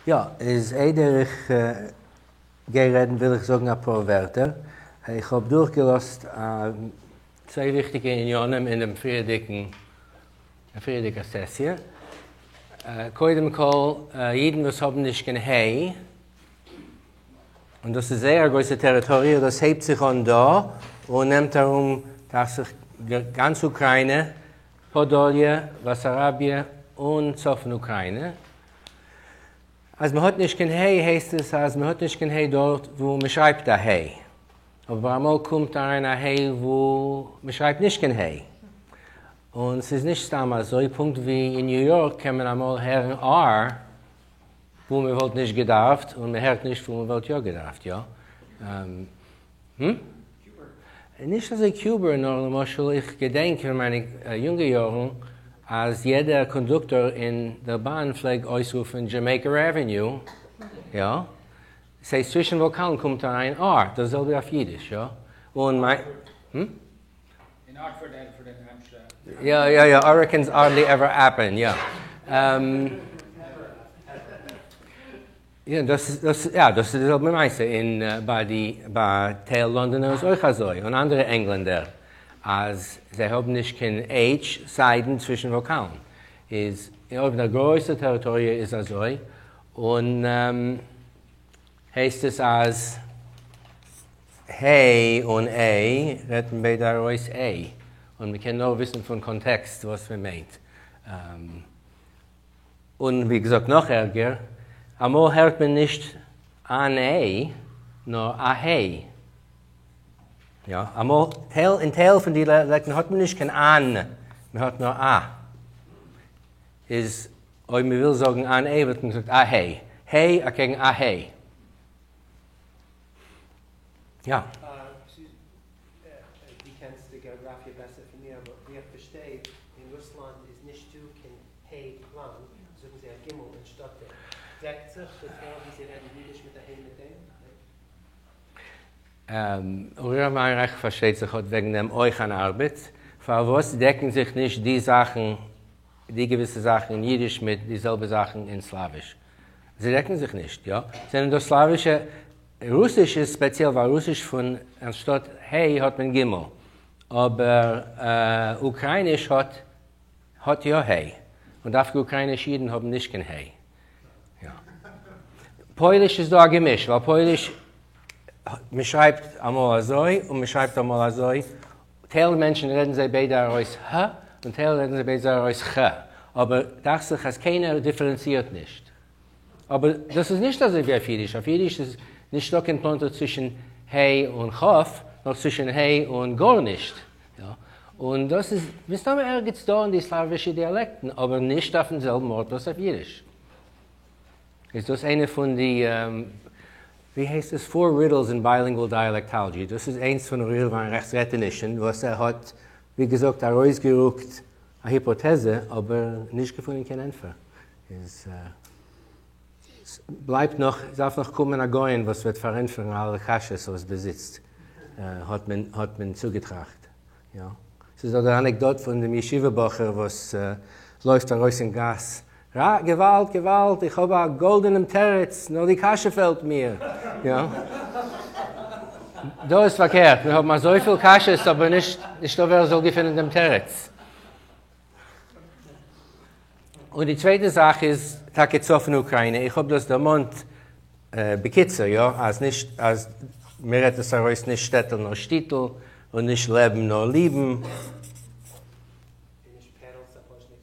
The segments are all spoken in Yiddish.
יא, איז איידער איך גיי רעדן וויל איך זאגן אפאר ווערטער. איך האב דורכגעלאזט צוויי וויכטיגע עניינים אין דעם פריערדיגן פריערדיגער סעסיע. קודם כל, אידן וואס האבן נישט קיין ה', און דאס איז זייער א גרויסע טעריטאריע, דאס הייבט זיך אן דא און נעמט ארום דאכט זיך גאנץ אוקריינע, פאדאליע, באסאראביע און צפון אוקריינע. אז מען האט נישט קיין ה' הייסט עס אז מען האט נישט קיין ה' דארט וואו מען שרייבט א ה'. אבער אמאל קומט אריין א ה' וואו מען שרייבט נישט קיין ה'. און ס'איז נישט סתם אזוי, פונקט ווי אין ניו יארק קען מען אמאל הערן R וואו מען וואלט נישט געדארפט, און מען הערט נישט וואו מען וואלט יא געדארפט, יא? נישט אזוי קיובער, נאר למשל איך געדענק אין מיינע יונגע יארן אז יעדער קאנדוקטאר אין דער באן פלעג אויסרופן דזשעמעיקע עוועניו, יא? ס'הייסט צווישן וואקאלן קומט אריין R, דאס זעלבע אויף אידיש, יא? און מיין. אין אקספארד ענטפערט ניו העמפשיר. יא יא יא, האריקעינס הארדלי עווער העפען, יא. יא דאס איז דאס יא דאס איז די זעלבע מעשה אין ביי די ביי טייל לאנדאנער איז אויך אזוי און אנדערע ענגלענדער אז זיי האבן נישט קיין עיטש סיידן צווישן וואקאלן איז אויב די גרויסע טעריטאריע איז אזוי און הייסט עס אז ה' און ע' רעדט מען ביידע ארויס ע' און מען קען נאר וויסן פון קאנטעקסט וואס מען מיינט. און ווי געזאגט נאך ערגער, אמאל הערט מען נישט אן ע' נאר א ה'. יא, אמאל, טייל, אין טייל פון די דיאלעקטן האט מען נישט קיין אן, מען האט נאר א. איז אויב מען וויל זאגן אן ע' וואלט מען געזאגט א ה'. ה' אקעגן א ה'. יא. דו קענסט די געאגראפיע בעסער פון מיר, אבער ווי איך פארשטיי, אין רוסלאנד איז נישט דא קיין ה' כלל, זאגן זיי א גימל אנשטאט דעם. דעקט זיך די טייל ווי זיי רעדן אידיש מיט א ה' מיט דעם? אוריאל וויינרייך פארשטייט זיך האט וועגן דעם אויך אן ארבעט, פארוואס דעקן זיך נישט די זאכן, די געוויסע זאכן אין אידיש מיט די זעלבע זאכן אין סלאוויש? זיי דעקן זיך נישט, יא? זענען דא סלאווישע, רוסיש איז ספעציעל ווייל רוסיש פון אנשטאט ה' האט מען ג', אבער אוקרייניש האט האט יא ה', און דווקא אוקרייניש אידן האבן נישט קיין ה'. יא. פויליש איז דא א געמיש, ווייל פויליש מען שרייבט אמאל אזוי און מען שרייבט אמאל אזוי, טייל מענטשן רעדן זיי ביידע ארויס ה און טייל רעדן זיי ביידע ארויס ח, אבער דאכט זיך אז קיינער דיפערענצירט נישט. אבער דאס איז נישט אזוי ווי אויף אידיש, אויף אידיש איז נישטא קיין פלאנטער צווישן ה' און כ', נאר צווישן ה' און גארנישט. און דאס איז מסתמא ערגעץ דא אין די סלאווישע דיאלעקטן, אבער נישט אויפן זעלבן ארט וואס אויף אידיש. איז דאס איינע פון די, ווי הייסט עס, פאר רידלס אין ביילינגוועל דיאלעקטאלאדזשי, דאס איז איינס פון אוריאל וויינרייך'ס רעטענישן וואס ער האט, ווי געזאגט, ארויסגערוקט א היפאטעזע, אבער נישט געפונען קיין ענטפער. איז בלייבט נאך, עס דארף נאך קומען א גאון וואס וועט פארענטפערן אלע קשיות וואס ביז איצט האט מען האט מען צוגעטראכט. יא. ס'איז דא דער אנעקדאט פון דעם ישיבה בחור וואס לויפט ארויס אין גאס, רא, געוואלד, געוואלד, איך האב א גאלדענעם תירוץ, נאר די קשיא פעלט מיר. יא. דא איז פארקערט, מיר האבן אזויפיל קשיות אבער נישט נישטא ווער זאל געפינען דעם תירוץ. און די צווייטע זאך איז טאקע צפון אוקריינע, איך האב דאס דערמאנט בקיצור, יא, אז נישט אז מען רעדט עס ארויס נישט שטעטל נאר שטיטל, און נישט לעבן נאר ליבן.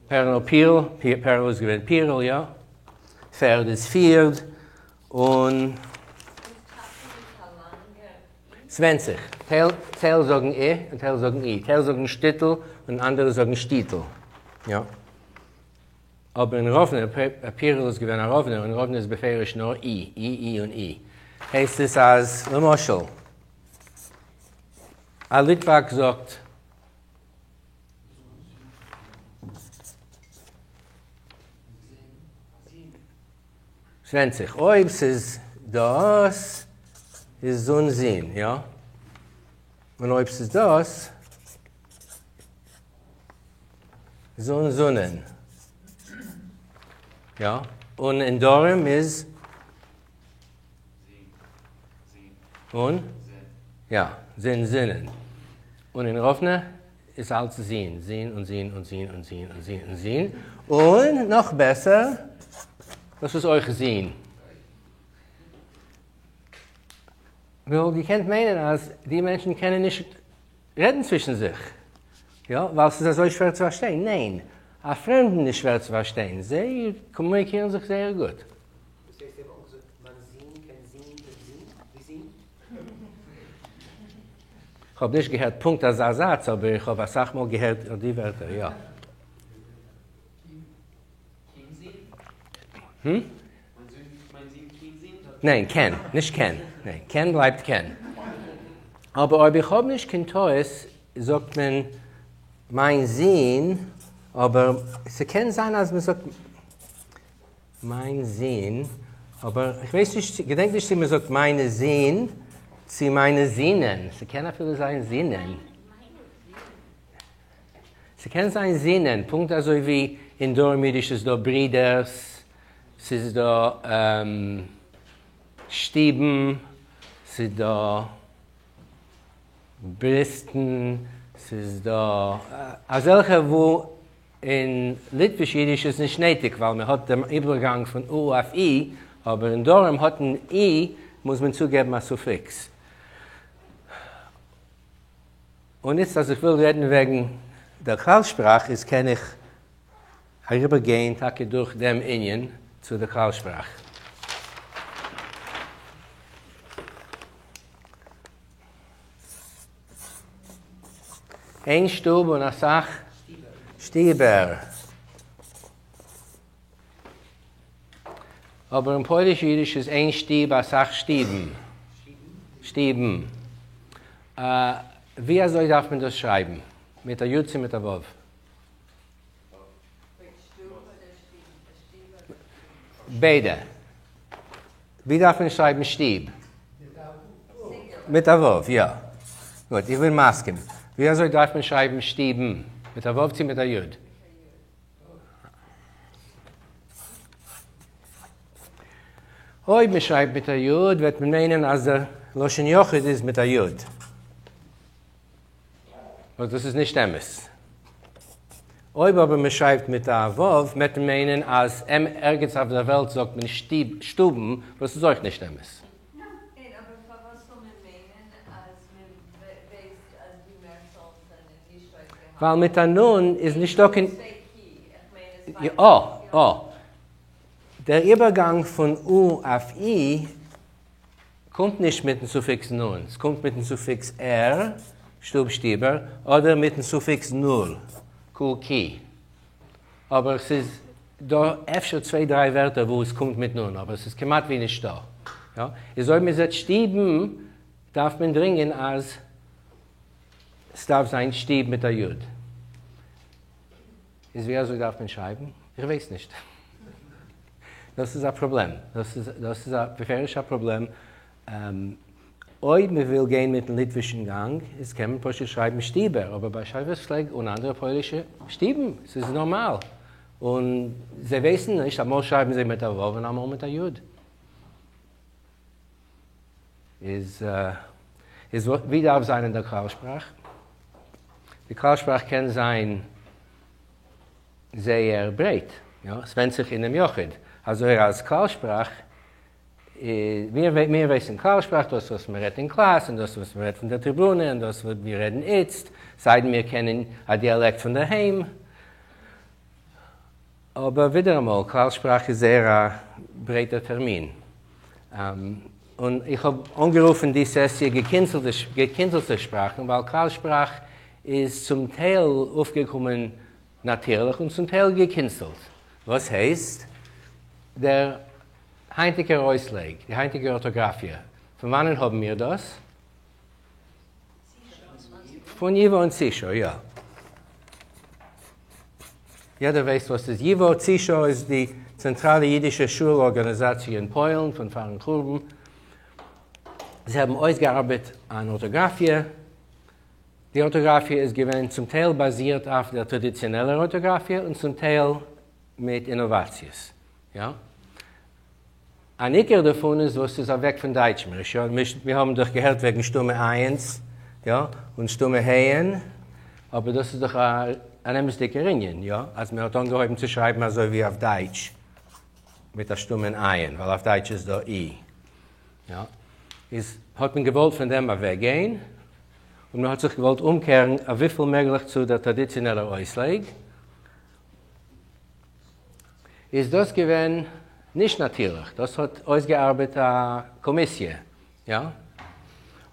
פערל נאר פירל, פערל איז געווען פירל, יא, פערד איז פירד, און. ס'ווענדט זיך, טייל זאגן ע און טייל זאגן אי, טייל זאגן שטיטל און אנדערע זאגן שטיטל, יא. אבער אין ראוונע, פירל איז געווען א ראוונער, אין ראוונע איז בפירוש נאר אי, אי, אי און אי. הייסט עס אז למשל א ליטוואק זאגט. ס'ווענדט זיך אויב ס'איז דאס איז זון זין, יא? און אויב ס'איז דאס זון זונען, יא? און אין דרום איז. און? יא, זון, זונען. און אין ראוונע איז אלץ זין, זין און זין און זין און זין און זין און זין. און נאך בעסער, דאס איז אויך זין. מען וואלט געקענט מיינען אז די מענטשן קענען נישט רעדן צווישן זיך, יא, ווייל ס'איז אזוי שווער צו פארשטיין. ניין, א פרעמדן איז שווער צו פארשטיין, זיי קאמוניקירן זיך זייער גוט. דאס הייסט זיי וואלטן געזאגט מיין זון קען זין דעם זון, די זין? כ'האב נישט געהערט פונקט אזא זאץ, אבער איך האב אסאך מאל געהערט די ווערטער, יא. ניין, קען, נישט קען. ניין, קען בלייבט קען. אבער אויב איך האב נישט קיין טעות זאגט מען מיין זון, אבער ס'קען זיין אז מ'זאגט מיין זון, אבער איך ווייס נישט, געדענק נישט צו מ'זאגט מיינע זין צו מיינע זינען, ס'קען אפילו זיין זינען. ס'קען זיין זינען, פונקט אזוי ווי אין דרום אידיש איז דא ברידערס, ס'איז דא שטיבן, ס'איז דא בריסטן, ס'איז דא אזעלכע וואו אין ליטוויש אידיש איז נישט נעטיג ווייל מען האט דעם איבערגאנג פון או אויף אי, אבער אין דרום האט מען אי מוז מען צוגעבן א סופיקס. און איצט אז איך וויל רעדן וועגן דער כלל-שפראך איז קען איך אריבערגיין טאקע דורך דעם ענין צו דער כלל-שפראך. איין שטוב און אסאך שטיבער. אבער אין פויליש אידיש איז איין שטוב אסאך שטיבן. שטיבן. ווי אזוי דארף מען דאס שרייבן? מיט א י' צו מיט א ו'? ביידע. ווי דארף מען שרייבן שטוב? מיט א ו', יא. גוט, איך בין מסכים. ווי אזוי דארף מען שרייבן שטיבן? מיט א ו' צו מיט א י'? אויב מען שרייבט מיט א י' וועט מען מיינען אז דער לשון יחיד איז מיט א י'. וואס דאס איז נישט אמת. אויב אבער מען שרייבט מיט א ו' וועט מען מיינען אז ערגעץ אויף דער וועלט זאגט מען שטובן, וואס איז אויך נישט אמת. ניין, אבער פארוואס זאל מען מיינען אז מען ווייסט אז די מערצאל זענען נישט אויסגעהאלטן? ווייל מיט א נ' איז נישטא קיין. אה, אה. דער איבערגאנג פון או אויף אי קומט נישט מיטן סופיקס נ', ס'קומט מיטן סופיקס ער, שטוב שטיבער, אדער מיטן סופיקס נול, קו קי. אבער ס'איז דא אפשר צוויי דריי ווערטער וואו עס קומט מיט נ', אבער ס'איז כמעט ווי נישטא. יא? איז אויב מ'זעט שטיבן דארף מען דרינגען אז ס'דארף זיין שטיב מיט א י'. איז ווי אזוי דארף מען שרייבן? איך ווייס נישט. דאס איז א פראבלעם. דאס איז דאס איז א בפירוש א פראבלעם. אויב מען וויל גיין מיטן ליטווישן גאנג, איז קען מען פשוט שרייבן שטיבער, אבער באשעוויס פלעג און אנדערע פוילישע שטיבן, ס'איז נארמאל. און זיי ווייסן נישט, אמאל שרייבן זיי מיט א ו' און אמאל מיט א י'. איז איז ווי דארף זיין אין דער כלל שפראך? די כלל שפראך קען זיין זייער ברייט, יא, עס ווענדט זיך אינעם יחיד, אזוי אז כלל שפראך, מיר מיר ווייסן כלל שפראך, דאס וואס מען רעדט אין קלאס, און דאס וואס מען רעדט פון דער טריבונע, און דאס וואס מיר רעדן איצט, סיידן מיר קענען א דיאלעקט פון דער היים. אבער ווידעראמאל, כלל שפראך איז זייער א ברייטער טערמין. און איך האב אנגערופן די סעסיע געקינצלטע שפראכן, ווייל כלל שפראך איז צום טייל אויפגעקומען נאטירליך און צום טייל געקינצלט. וואס הייסט דער היינטיגער אויסלייג, די היינטיגע ארטאגראפיע? פון וואנען האבן מיר דאס? פון ייוואו און צישא, יא. יעדער ווייסט וואס איז ייוואו. צישא איז די צענטראלע אידישע שול ארגאניזאציע אין פוילן פון פארן חורבן. זיי האבן אויסגעארבעט אן ארטאגראפיע. די ארטאגראפיע איז געווען צום טייל באזירט אויף דער טראדיציאנעלער ארטאגראפיע און צום טייל מיט אינאוואציעס. יא. אַן עיקר דערפֿון איז, וואָס איז אַוועק פֿון דײַטשמעריש, יאָ. מיר האָבן דאָך געהערט וועגן שטומע אײַענס, יאָ, און שטומע העען, אָבער דאָס איז דאָך אַן אמתדיקער ענין, יאָ, אַז מע האָט אָנגעהויבן צו שרײַבן אַזוי ווי אויף דײַטש, מיט אַ שטומען עין, ווײַל אויף דײַטש איז דאָ אי, יאָ, איז האָט מען געוואָלט פֿון דעם אַוועקגיין, און מע האָט זיך געוואָלט אומקערן אויף וויפֿל מעגלעך צו דער טראַדיציאָנעלער אויסלייג. איז דאס געווען נישט נאטירליך, דאס האט אויסגעארבעט א קאמיסיע, יא?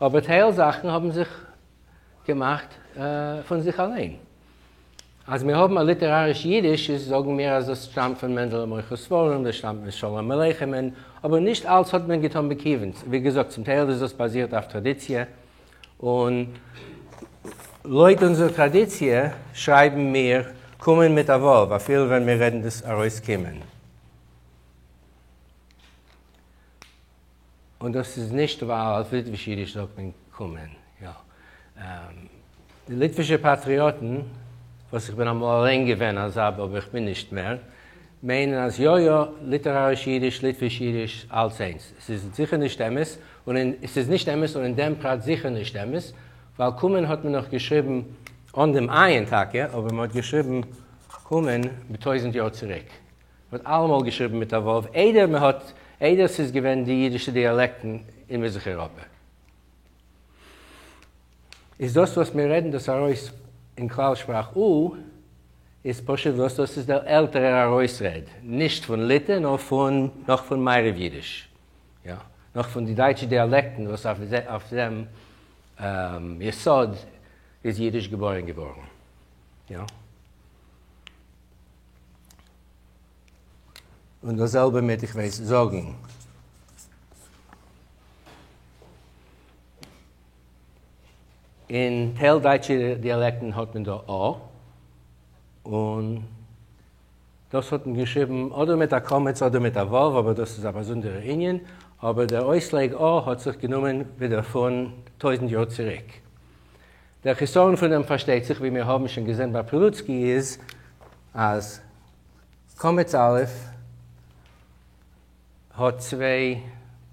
אבער טייל זאכן האבן זיך געמאכט פון זיך אליין. אז מיר האבן א ליטעראריש אידיש איז זאגן מיר אז דאס שטאמט פון מענדעלע מוכר ספרים, דאס שטאמט פון שלום עליכם'ען, אבער נישט אלץ האט מען געטון בכיוון, ווי געזאגט צום טייל איז דאס באזירט אויף טראדיציע, און לויט אונזער טראדיציע שרייבן מיר קומען מיט א ו' אפילו ווען מיר רעדן דאס ארויס קימען. און דאס איז נישט ווייל אויף ליטוויש אידיש זאגט מען קומען. יא. די ליטווישע פאטריאטן, וואס איך בין אמאל אליין געווען אזא אבער איך בין נישט מער, מיינען אז יא יא, ליטעראריש אידיש, ליטוויש אידיש, אלץ איינס. ס'איז זיכער נישט אמת, און אין, ס'איז נישט אמת און אין דעם פרט זיכער נישט אמת, ווייל קומען האט מען נאך געשריבן אן דעם עין טאקע, אבער מ'האט געשריבן קומען מיט טויזנט יאר צוריק. מ'האט אלעמאל געשריבן מיט א ו' איידער מ'האט, איידער ס'איז געווען די אידישע דיאלעקטן אין מזרח איראפע. איז דאס וואס מיר רעדן דאס ארויס אין כלל שפראך או איז פשוט וואס דאס איז דער עלטערער ארויסרעד, נישט פון ליטע נאר פון נאך פון מערב אידיש, יא, נאך פון די דייטשע דיאלעקטן וואס אויף דעם יסוד איז אידיש געבוירן געווארן, יא. און דאס זעלבע מיט איך ווייס זאגן. אין טייל דייטשע דיאלעקטן האט מען דא א, און דאס האט מען געשריבן אדער מיט א קמץ אדער מיט א ו', אבער דאס איז א באזונדערער ענין, אבער דער אויסלייג א האט זיך גענומען ווידער פון טויזנט יאר צוריק. דער חסרון פון דעם פארשטייט זיך, ווי מיר האבן שוין געזען ביי פרילוצקי, איז אז קמץ א' האט צוויי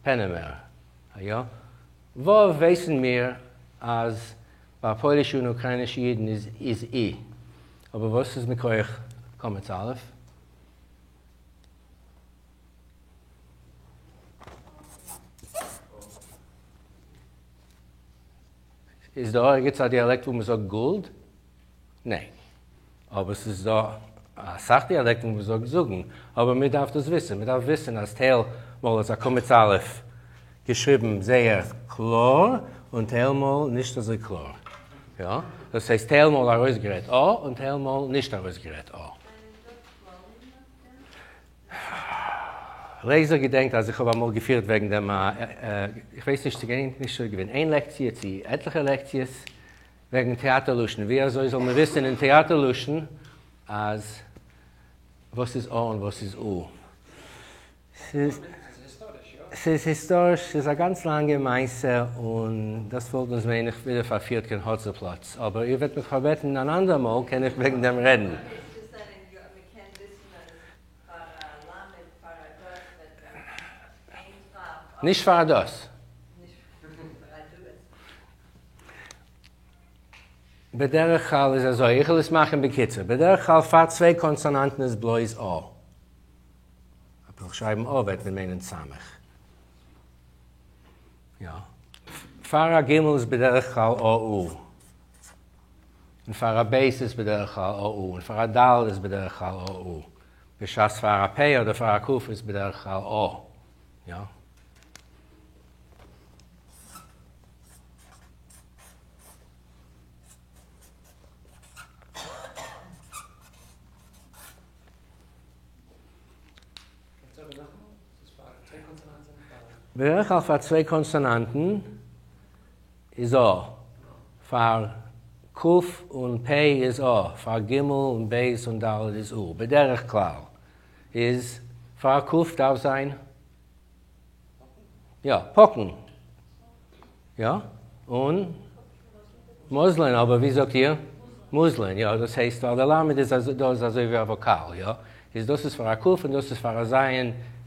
פענעמער, יא? ו' ווייסן מיר אז ביי פוילישע און אוקריינישע אידן איז איז אי, אבער וואס איז מכח קמץ א'? איז דא ערגעץ א דיאלעקט וואו מ'זאגט גאלד? ניין. אבער ס'איז דא אסאך דיאלעקטן וואו מ'זאגט זאגן. אבער מ'דארף דאס וויסן. מ'דארף וויסן אז טייל מאל איז א קמץ א' געשריבן זייער קלאר, און טייל מאל נישט אזוי קלאר. יא. דאס הייסט טייל מאל ארויסגערעדט א, און טייל מאל נישט ארויסגערעדט א. לייזער געדענקט אז איך האב אמאל געפירט וועגן דעם א, איך ווייס נישט צו געדענק נישט צו געווען איין לעקציע צו עטליכע לעקציעס, וועגן טעאטער לשון, ווי אזוי זאל מען וויסן אין טעאטער לשון אז וואס איז א און וואס איז או. ס'איז ס'איז היסטאריש, ס'איז א גאנץ לאנגע מעשה און דאס וואלט אונז מיין איך ווידער פארפירט קיין האצעפלאץ, אבער איר וועט מיך פארבעטן אן אנדער מאל קען איך וועגן דעם רעדן. נישט פאר א דאס. בדרך כלל איז אזוי, איך וועל עס מאכן בקיצור, בדרך כלל פאר צוויי קאנסאנאנטן איז בלויז א. אויב איך שרייבן א וועט מען מיינען סמך. יא. פאר א ג' איז בדרך כלל א או. און פאר א ב' איז בדרך כלל א או. און פאר א ד' איז בדרך כלל א או. בשעת פאר א פ' אדער פאר א ק' איז בדרך כלל א. יא. בדרך כלל פאר צוויי קאנסאנאנטן איז א, פאר ק און פ איז א, פאר ג און ב און ד איז או, בדרך כלל איז פאר ק דארף זיין יא, פאקן. יא, און מאזלען, אבער ווי זאגט איר? מוזלען, יא, דאס הייסט ווייל דער למד איז דא איז אזוי ווי א וואקאל, יא, איז דאס איז פאר א ק און דאס איז פאר א ז'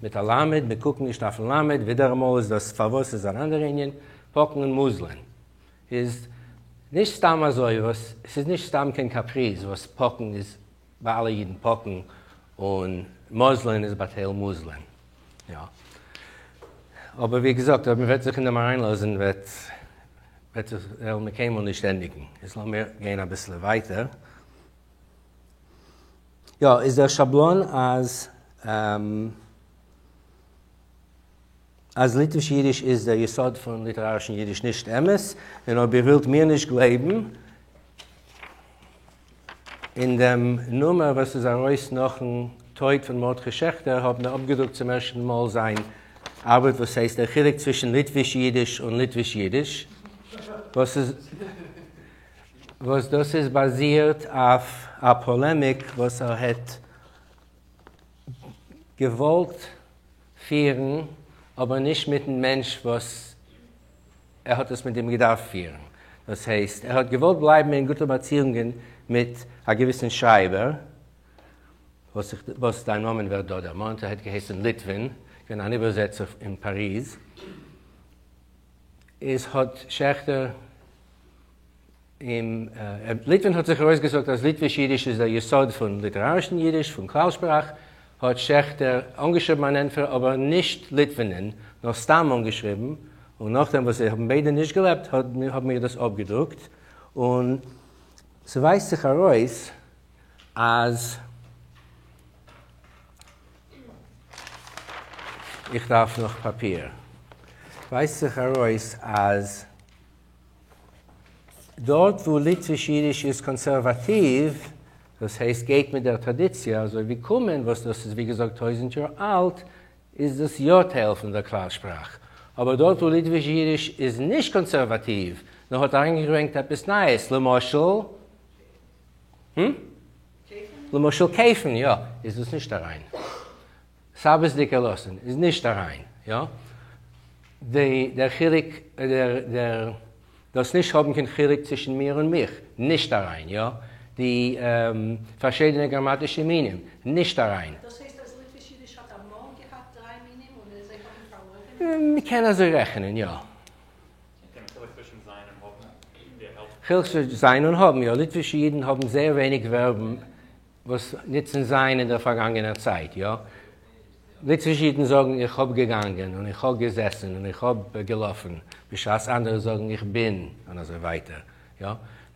מיט א למד, מיר קוקן נישט אויפן למד, ווידעראמאל איז דאס פארוואס איז אן אנדער ענין, פאקן און מאזלען איז נישט סתם אזוי וואס, ס'איז נישט סתם קיין קאפריז וואס פאקן איז ביי אלע אידן פאקן און מאזלען איז ביי טייל מוזלען. יא. אבער ווי געזאגט אויב מ'וועט זיך אין דעם אריינלאזן וועט וועט זיך וועלן מיר קיינמאל נישט ענדיגן. איז לאמיר גיין אביסעלע ווייטער. יא, איז דער שאבלאן אז אז ליטוויש אידיש איז דער יסוד פון ליטערארישן אידיש נישט אמת, און אויב איר ווילט מיר נישט גלייבן, אין דעם נומער וואס איז ארויס נאכן טויט פון מרדכי שעכטער האבן מיר אפגעדרוקט צום ערשטן מאל זיין ארבעט וואס הייסט דער חילוק צווישן ליטוויש אידיש און ליטוויש אידיש, וואס איז וואס דאס איז באזירט אויף א פאלעמיק וואס ער האט געוואלט פירן אבער נישט מיטן מענטש וואס ער האט עס מיט אים געדארפט פירן. דאס הייסט, ער האט געוואלט בלייבן אין גוטע באציאונגען מיט א געוויסן שרייבער, וואס איך, וואס זיין נאמען ווערט דא דערמאנט, ער האט געהייסן ליטווין, געווען אן איבערזעצער אין פאריז, איז האט שעכטער אים, ליטווין האט זיך ארויסגעזאגט אז ליטוויש אידיש איז דער יסוד פון ליטערארישן אידיש, פון כלל שפראך, האט שעכטער אנגעשריבן אן ענטפער, אבער נישט ליטווינען, נאר סתם אנגעשריבן, און נאכדעם וואס זיי האבן ביידע נישט געלעבט האבן מיר דאס אפגעדרוקט, און ס'ווייזט זיך ארויס אז איך דארף נאך פאפיר, ווייזט זיך ארויס אז דארט וואו ליטוויש אידיש איז קאנסערוואטיוו, דאס הייסט גייט מיט דער טראדיציע, אזוי ווי קומען, וואס דאס איז ווי געזאגט טויזנט יאר אלט, איז דאס יא טייל פון דער כלל שפראך. אבער דארט וואו ליטוויש אידיש איז נישט קאנסערוואטיוו, נאר האט אריינגעברענגט עפעס נייעס, למשל, למשל קויפן, יא, איז דאס נישט אריין. שבת'דיגער לשון איז נישט אריין, יא? די דער חילוק דער דער דאס נישט האבן קיין חילוק צווישן מיר און מיך, נישט אריין, יא? די פארשידענע גראמאטישע מינים, נישט אריין. דאס הייסט אז ליטוויש אידיש האט אמאל געהאט דריי מינים און זיי האבן פארלוירן? מ'קען אזוי רעכענען, יא. חילוק צווישן זיין און האבן, יא. ליטווישע אידן האבן זייער ווייניג ווערבן וואס נוצן זיין אין דער פארגאנגענער צייט, יא? ליטווישע אידן זאגן איך האב געגאנגען און איך האב געזעסן און איך האב געלאפן, בשעת אנדערע זאגן איך בין און אזוי ווייטער, יא?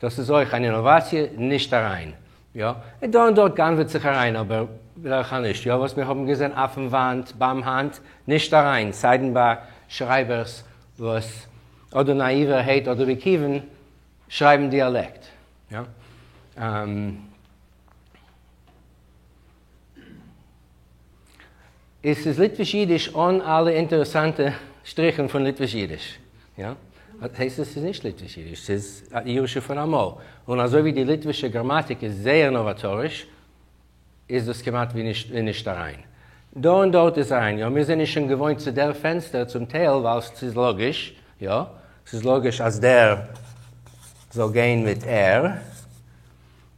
דאס איז אויך אן אינאוואציע, נישט אריין, יא? און דא און דארט גנב'עט זיך אריין, אבער בדרך כלל נישט, יא? וואס מיר האבן געזען אויפן וואנט, ביים האנט, נישט אריין, סיידן ביי שרייבערס וואס אדער נאיווערהייט אדער בכיוון שרייבן דיאלעקט. יא. עס איז ליטוויש אידיש אן אלע אינטערעסאנטע שטריכן פון ליטוויש אידיש. יא. הייסט עס איז נישט ליטוויש אידיש, ס'איז א ירושה פון אמאל. און אזוי ווי די ליטווישע גראמאטיק איז זייער נאוואטאריש, איז דאס כמעט ווי נישט נישט אריין. דא און דארט איז אריין. יא, מיר זענען שוין געוואוינט צו דער פענסטער צום טייל ווייל ס'איז לאגיש, יא, ס'איז לאגיש אז דער זאל גיין מיט ער,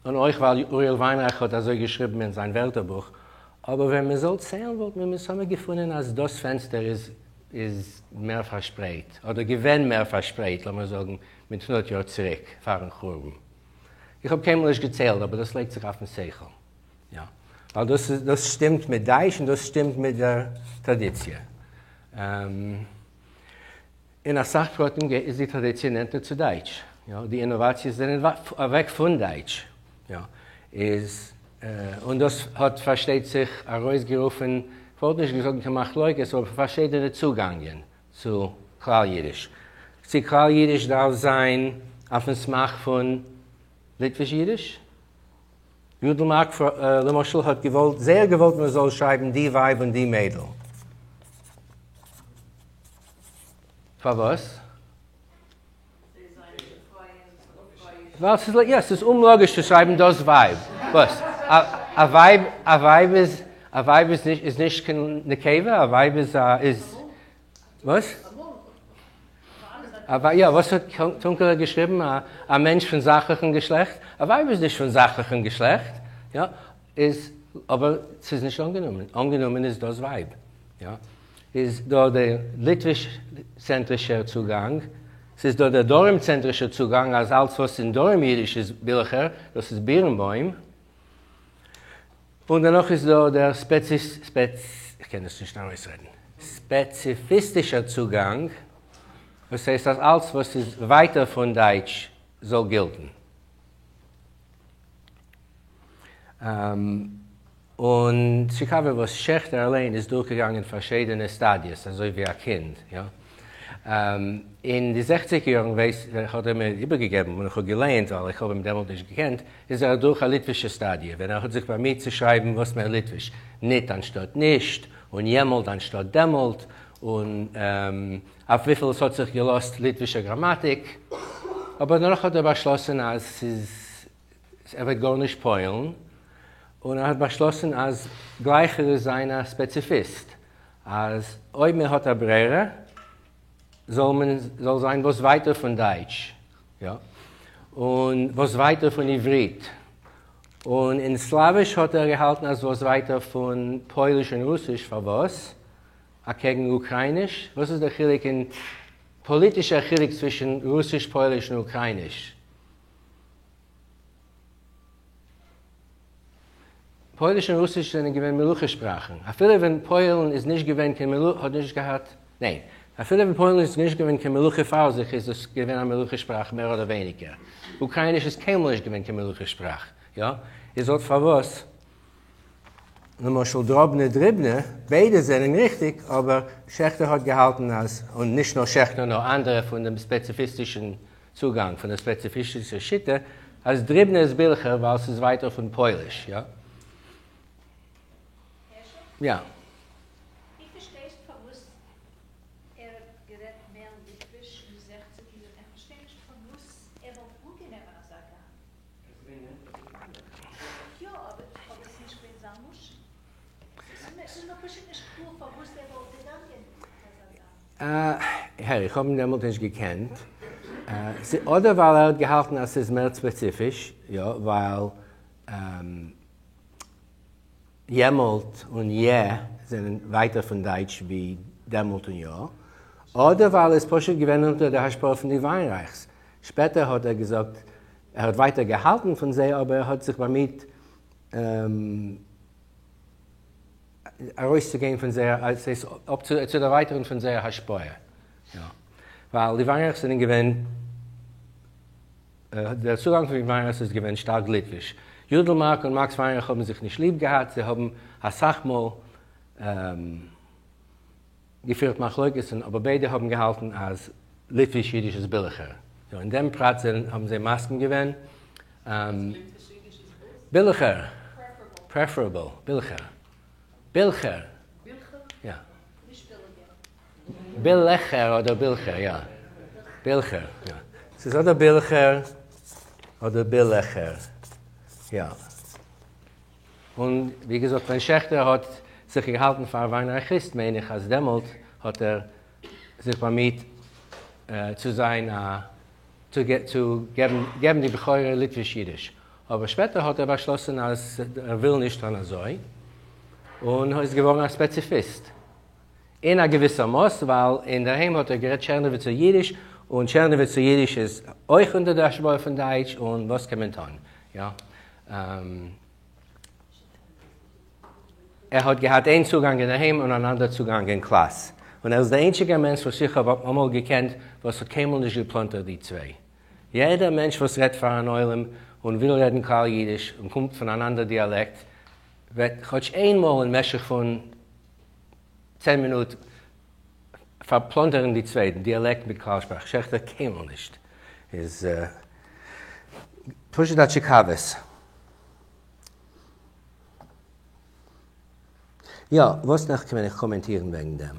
און אויך ווייל אוריאל וויינרייך האט אזוי געשריבן אין זיין ווערטערבוך, אבער ווען מען זאל ציילן וואלט מען מסתמא געפונען אז דאס פענסטער איז איז מער פארשפרייט, אדער געווען מער פארשפרייט, לאמיר זאגן מיט הונדערט יאר צוריק פארן חורבן. איך האב קיינמאל נישט געציילט אבער דאס לייגט זיך אויפן שכל. יא. ווייל דאס איז דאס שטימט מיט דייטש און דאס שטימט מיט דער טראדיציע. אין אסאך פרטים איז די טראדיציע נענטער צו דייטש. יא. די אינאוואציעס זענען אוועק פון דייטש. יא. איז און דאס האט פארשטייט זיך ארויסגערופן, כ'וואלט נישט געזאגט קיין מחלוקת, אבער פארשידענע צוגאנגען צו כלל אידיש. צו כלל אידיש דארף זיין אויפן סמך פון ליטוויש אידיש? יודל מארק למשל האט געוואלט, זייער געוואלט מען זאל שרייבן די ווייב און די מיידל. פארוואס? ווייל ס'איז יא, ס'איז אומלאגיש צו שרייבן דאס ווייב. וואס? א ווייב, א ווייב איז, א ווייב איז נישט, איז נישט קיין נקבה, א ווייב איז א, איז, וואס? יא, וואס האט טונקעלער געשריבן? א מענטש פון זאכליכן געשלעכט? א ווייב איז נישט פון זאכליכן געשלעכט, יא, איז, אבער ס'איז נישט אנגענומען, אנגענומען איז דאס ווייב. יא, איז דא דער ליטוויש-צענטרישער צוגאנג, ס'איז דא דער דרום-צענטרישער צוגאנג אז אלץ וואס אין דרום אידיש איז בילכער, דאס איז בירנבוים. און דערנאך איז דא דער ספעציס, איך קען עס נישט ארויסרעדן, ספעציפיסטישער צוגאנג, וואס הייסט אז אלץ וואס איז ווייטער פון דייטש זאל גילטן. און טשיקאווע וואס שעכטער אליין איז דורכגעגאנגען פארשידענע סטאדיעס אזוי ווי א קינד יא. אין די זעכציק יארן ווייס איך האט ער מיר איבערגעגעבן און איך האב געלייענט ווייל איך האב אים דעמאלט נישט געקענט איז ער אדורך א ליטווישע סטאדיע ווען ער האט זיך באמיט צו שרייבן וואס מער ליטוויש ניט אנשטאט נישט און יעמאלט אנשטאט דעמאלט און אויף וויפיל עס האט זיך געלאזט ליטווישע גראמאטיק אבער דערנאך האט ער באשלאסן אז ס'איז ער וועט גארנישט פועל'ן, און ער האט באשלאסן אז גלייכער איז זיין א ספעציפיסט, אז אויב מען האט א ברירה זאל מען זאל זיין וואס ווייטער פון דייטש, יא, און וואס ווייטער פון עברית, און אין סלאוויש האט ער געהאלטן אז וואס ווייטער פון פויליש און רוסיש, פארוואס? אקעגן אוקרייניש? וואס איז דער חילוק אין פאליטישער חילוק צווישן רוסיש, פויליש און אוקרייניש? פויליש און רוסיש זענען געווען מלוכה שפראכן, אפילו ווען פוילן איז נישט געווען קיין מלוכה, האט נישט געהאט, ניין, אפילו ווען פוילן איז נישט געווען קיין מלוכה פאר זיך איז עס געווען א מלוכה שפראך מער אדער ווייניגער. אוקרייניש איז קיינמאל נישט געווען קיין מלוכה שפראך, יא? איז אט פארוואס למשל דראבנע דריבנע, ביידע זענען ריכטיג, אבער שעכטער האט געהאלטן אז, און נישט נאר שעכטער נאר אנדערע פון דעם ספעציפיסטישן צוגאנג פון דער ספעציפישער שיטה אז דריבנע איז בילכער ווייל ס'איז ווייטער פון פויליש, יא? הערשל? יא. איך פארשטיי נישט פארוואס ער האט גערעדט מער ליטוויש אין די זעכציג יאר, איך פארשטיי נישט פארוואס ער וואלט אנגענומען אזא גאנג. יא, אבער אבער ס'איז נישט געווען זיין לשון. ס'איז מיר פשוט נישט קלאר פארוואס ער וואלט געגאנגען אזא גאנג. הער, איך האב אים דעמאלט נישט געקענט. אדער ווייל ער האט געהאלטן אז ס'איז מער ספעציפיש, יא, ווייל יעמאלט און יע זענען ווייטער פון דייטש ווי דעמאלט און יא, אדער ווייל ער איז פשוט געווען אונטער דער השפעה פון די וויינרייכס. שפעטער האט ער געזאגט, ער האט ווייטער געהאלטן פון זיי, אבער ער האט זיך באמיט ארויסצוגיין פון זייער, צו דערווייטערן פון זייער השפעה, יא, ווייל די וויינרייכס זענען געווען, דער צוגאנג פון די וויינרייכס איז געווען שטארק ליטוויש. יודל מארק און מאקס וויינרייך האבן זיך נישט ליב געהאט, זיי האבן אסאך מאל געפירט מחלוקת'ן, אבער ביידע האבן געהאלטן אז ליטוויש אידיש איז ביליכער. יא, אין דעם פרט זענען, האבן זיי מסכים געווען. ליטוויש אידיש איז וואס? ביליכער. פרעפערעבל. בילכער. בילכער. בילכער? יא. נישט ביליגער. בילעכער אדער בילכער, יא. בילכער, יא. ס'איז אדער בילכער אדער בילעכער, יא. און ווי געזאגט ווען שעכטער האט זיך געהאלטן פאר א וויינרייכיסט מיין איך אז דעמאלט האט ער זיך באמיט צו זיין א צו געבן די בכורה ליטוויש אידיש אבער שפעטער האט ער באשלאסן אז ער וויל נישט טון אזוי און איז געווארן א ספעציפיסט אין א געוויסער מאס ווייל אינדערהיים האט ער גערעדט טשערנאוויצער אידיש און טשערנאוויצער אידיש איז אויך אונטער די השפעה פון דייטש און וואס קען מען טון יא. ער האט געהאט איין צוגאנג אינדערהיים און אן אנדער צוגאנג אין קלאס, און ער איז דער איינציגער מענטש וואס איך האב אמאל געקענט וואס האט קיינמאל נישט געפלאנטערט די צוויי. יעדער מענטש וואס רעדט פאר אן עולם און וויל רעדן כלל אידיש און קומט פון אן אנדער דיאלעקט וועט כאטש איינמאל אין משך פון צען מינוט פארפלאנטערן די צוויי, דיאלעקט מיט כלל שפראך. שעכטער קיינמאל נישט. איז פשוט א טשיקאוועס. יא, וואס נאך קען איך קאמענטירן וועגן דעם?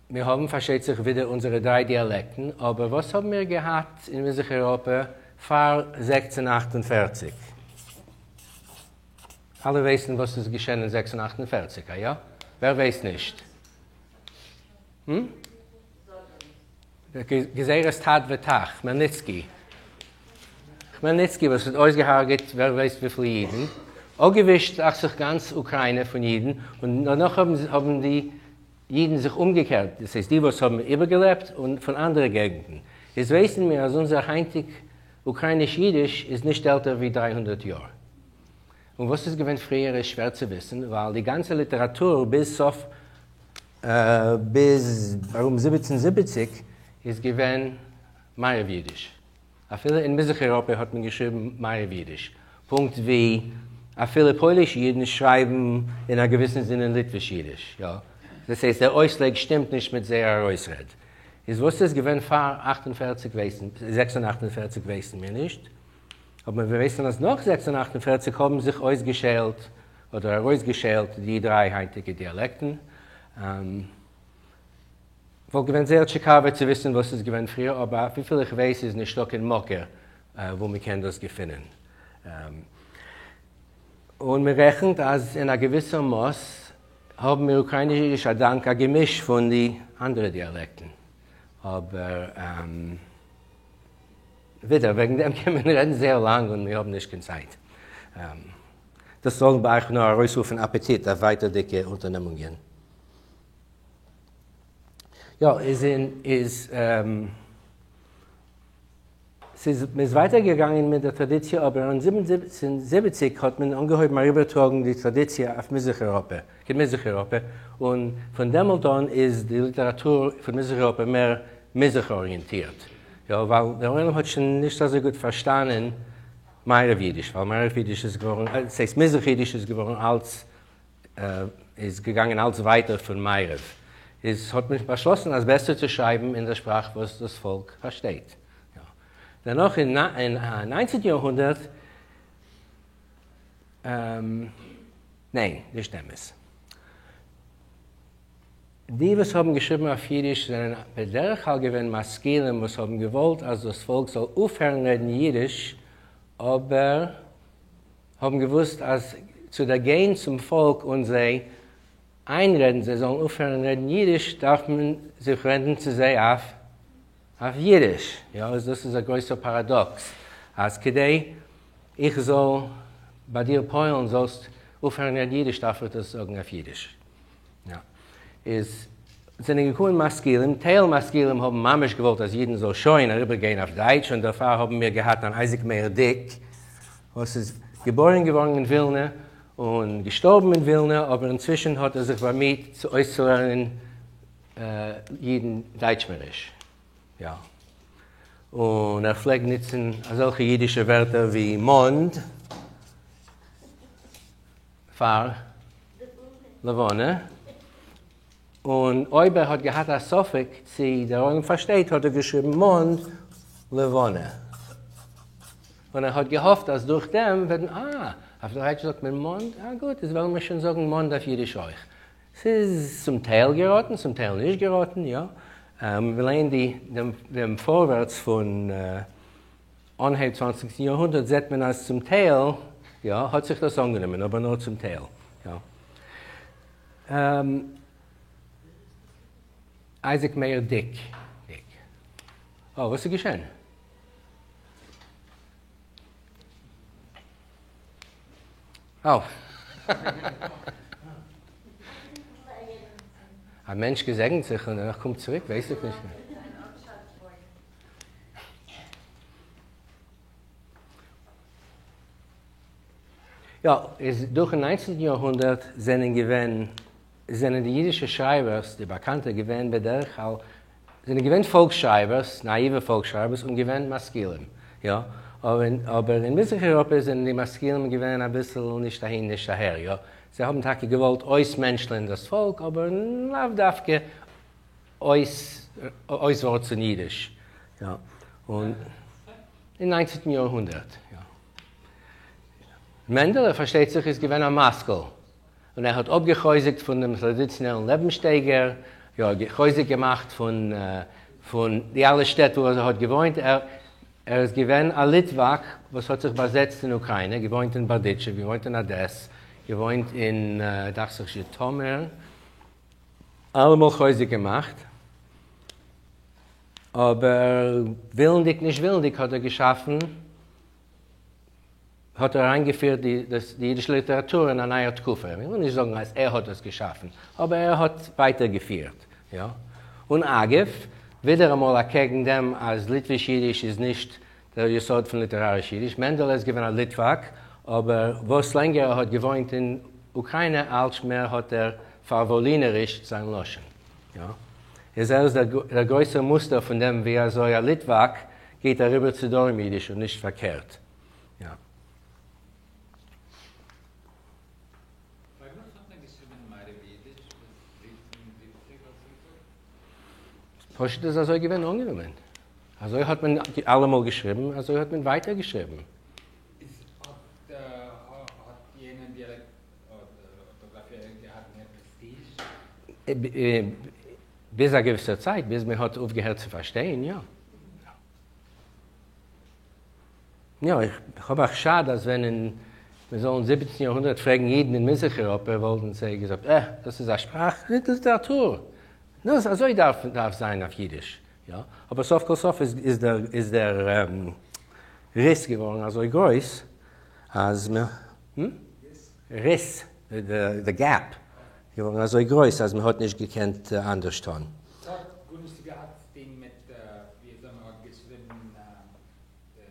מיר האבן פארשטייט זיך ווידער אונזערע דריי דיאלעקטן, אבער וואס האבן מיר געהאט אין מזרח אייראפע פאר 1648? אלע ווייסן וואס איז געשען אין 1648, א יא? ווער ווייסט נישט? גזירת ת"ת ות"ח, כמעלניצקי. כמעלניצקי וואס האט אויסגעהארגעט ווער ווייסט וויפיל אידן. אפגעווישט דאכט זיך גאנץ אוקריינע פון אידן, און דערנאך האבן די אידן זיך אומגעקערט, דאס הייסט די וואס האבן איבערגעלעבט, און פון אנדערע געגנטן. איז ווייסן מיר אז אונזער היינטיג אוקרייניש אידיש איז נישט עלטער ווי 300 יאר. און וואס איז געווען פריער איז שווער צו וויסן, ווייל די גאנצע ליטעראטור ביז סוף ביז ארום 1770 איז געווען מערב אידיש. אפילו אין מזרח אייראפע האט מען געשריבן מערב אידיש, פונקט ווי אפילו פוילישע אידן שרייבן אין א געוויסן זינען ליטוויש אידיש, יא. דאס הייסט דער אויסלייג שטימט נישט מיט זייער ארויסרעד. איז וואס איז געווען פאר 48 ווייסן, 648 ווייסן מיר נישט. אבער מיר ווייסן אז נאך 648 האבן זיך אויסגעשיילט אדער ארויסגעשיילט די דריי היינטיגע דיאלעקטן. וואלט געווען זייער טשיקאווע צו וויסן וואס איז געווען פריער, אבער אויף וויפיל איך ווייס איז נישטא קיין מקור וואו מען קען דאס געפינען. און מען רעכנט אז אין א געוויסער מאס האבן מיר אוקראיניש אידיש א דאנק א געמיש פון די אנדערע דיאלעקטן. אבער ווידער, וועגן דעם קען מען רעדן זייער לאנג און מיר האבן נישט קיין צייט. דאס זאל ביי אייך נאר ארויסרופן אפעטיט אויף ווייטערדיגע אונטערנעמונגען. יא, איז אין, איז, ס'איז, מ'איז ווייטער געגאנגען מיט דער טראדיציע, אבער אין 1770 האט מען אנגעהויבן אריבערטראגן די טראדיציע אויף מזרח אייראפע, קיין מזרח אייראפע, און פון דעמאלט אן איז די ליטעראטור פון מזרח אייראפע מער מזרח אריענטירט, יא, ווייל דער עולם האט שוין נישט אזוי גוט פארשטאנען מערב אידיש, ווייל מערב אידיש איז געווארן, ס'הייסט מזרח אידיש איז געווארן אלץ איז געגאנגען אלץ ווייטער פון מערב, איז האט מען באשלאסן אז בעסער צו שרייבן אין דער שפראך וואס דאס פאלק פארשטייט. יא. דערנאך אין ניינצנטן יארהונדערט, ניין, נישט אמת. די וואס האבן געשריבן אויף אידיש זענען בדרך כלל געווען משכילים וואס האבן געוואלט אז דאס פאלק זאל אויפהערן רעדן אידיש, אבער האבן געוואוסט אז צו דערגיין צום פאלק און זיי איינרעדן זיי זאלן אויפהערן רעדן אידיש דארף מען זיך ווענדן צו זיי אויף אויף אידיש. יא, איז דאס איז א גרויסער פאראדאקס אז כדי איך זאל ביי דיר פועל'ן זאלסט אויפהערן רעדן אידיש דארף איך דאס זאגן אויף אידיש. יא. איז זענען געקומען משכילים, טייל משכילים האבן ממש געוואלט אז אידן זאל שוין אריבערגיין אויף דייטש און דערפאר האבן מיר געהאט אן אייזיק מאיר דיק וואס איז געבוירן געווארן אין ווילנע און געשטארבן אין ווילנע, אבער אינצווישן האט ער זיך באמיהט צו אויסצולערנען אידן דייטשמעריש. יא. און ער פלעגט נוצן אזעלכע אידישע ווערטער ווי מאנד פאר לבנה, און אויב ער האט געהאט א ספק צי דער עולם פארשטייט האט ער געשריבן מאנד לבנה, און ער האט געהאפט אז דורך דעם וועט מען, אה, אויף דייטש זאגט מען מאנד, אה גוט, איז וועלן מיר שוין זאגן מאנד אויף אידיש אויך. ס'איז צום טייל געראטן, צום טייל נישט געראטן, יא. מ'לייענט די דעם פארווערטס פון אנהייב צוואנציגסטן יארהונדערט זעט מען אז צום טייל יא האט זיך דאס אנגענומען, אבער נאר צום טייל יא. אייזיק מאיר דיק. דיק. אה, וואס איז געשען? אה. א מענטש געזעגנט זיך און דערנאך קומט צוריק, ווייס איך נישט. יא, איז דורכן ניינצנטן יארהונדערט זענען געווען, זענען די אידישע שרייבערס, די באקאנטע, געווען בדרך כלל, זענען געווען פאלקס שרייבערס, נאאיווע פאלקס שרייבערס, און געווען משכילים, יא, אבער אין מזרח אירופה זענען די משכילים געווען אביסל נישט אהין נישט אהער, יא, זיי האבן טאקע געוואלט אויסמענטשלען דאס פאלק, אבער לאו דווקא אויס אויסווארצן אידיש, יא, און אין ניינצנטן יארהונדערט, יא. מענדעלע, פארשטייט זיך, איז געווען א משכיל, און ער האט אפגע'חוזק'ט פון דעם טראדיציאנעלן לעבנסשטייגער, יא, חוזק געמאכט פון פון די אלע שטעט וואו ער האט געוואוינט, ער ער איז געווען א ליטוואק וואס האט זיך באזעצט אין אוקריינע, געוואוינט אין בארדיטשוב, געוואוינט אין אדעס, געוואוינט אין, דאכט זיך, זשיטאמיר. אלעמאל חוזק געמאכט, אבער ווילנדיג נישט ווילנדיג האט ער געשאפן האט ער אריינגעפירט די די אידישע ליטעראטור אין א נייער תקופה. איך וויל נישט זאגן אז ער האט דאס געשאפן, אבער ער האט ווייטער געפירט. יא. און אגב, ווידעראמאל אקעגן דעם אז ליטוויש אידיש איז נישט דער יסוד פון ליטעראריש אידיש. מענדעלע איז געווען א ליטוואק, אבער וואס לענגער ער האט געוואוינט אין אוקריינע אלץ מער האט ער פארוואלינערישט זיין לשון. יא. איז ער איז דער גרויסער מוסטער פון דעם ווי אזוי א ליטוואק גייט אריבער צו דרום אידיש און נישט פארקערט. יא. פארוואס האט מען געשריבן מערב אידיש ביז 1770 האסטו געזאגט? פשוט איז אזוי געווען אנגענומען. אזוי האט מען אלעמאל געשריבן, אזוי האט מען ווייטער געשריבן. איז האט האט יענע דיאלעקט אדער ארטאגראפיע געהאט מער פרעסטיזש? ביז א געוויסער צייט, ביז מען האט אויפגעהערט צו פארשטיין, יא. יא, איך האב א חשד אז ווען אין מען זאל אין זיבעצן יארהונדערט פרעגן אידן אין מזרח אירופה וואלטן זיי געזאגט, אה, דאס איז א שפראך, ניט ליטעראטור. דאס אזוי דארף דארף זיין אויף אידיש. יא, אבער סוף כל סוף איז איז דער איז דער ריס געווארן אזוי גרויס אז מען, המ? ריס, די געפ, געווארן אזוי גרויס אז מען האט נישט געקענט אנדערש טון. ס'האט גארנישט געהאט צו טון מיט ווי אזוי מען האט געשריבן די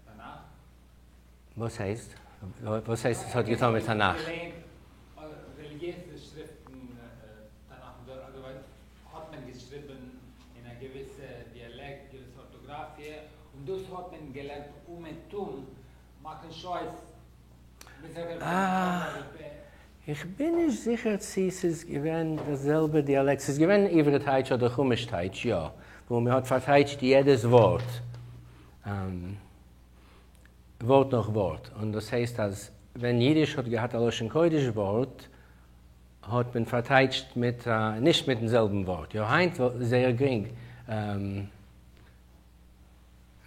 תנך? וואס הייסט? וואס הייסט עס האט געטון מיט תנך? געלערנט רעליגיעזע שריפטן תנך און אזוי ווייטער האט מען געשריבן אין א געוויסע דיאלעקט געוויסע ארטאגראפיע און דאס האט מען געלערנט אומעטום מאכן שויס אה, איך בין נישט זיכער צי ס'איז געווען דער זעלבע דיאלעקט, ס'איז געווען עברי טייטש אדער חומש טייטש, יא, וואו מען האט פארטייטשט יעדעס ווארט, ווארט נאך ווארט, און דאס הייסט אז ווען אידיש האט געהאט א לשון קודש ווארט, האט מען פארטייטשט מיט, נישט מיטן זעלבן ווארט, יא, היינט איז זייער גרינג.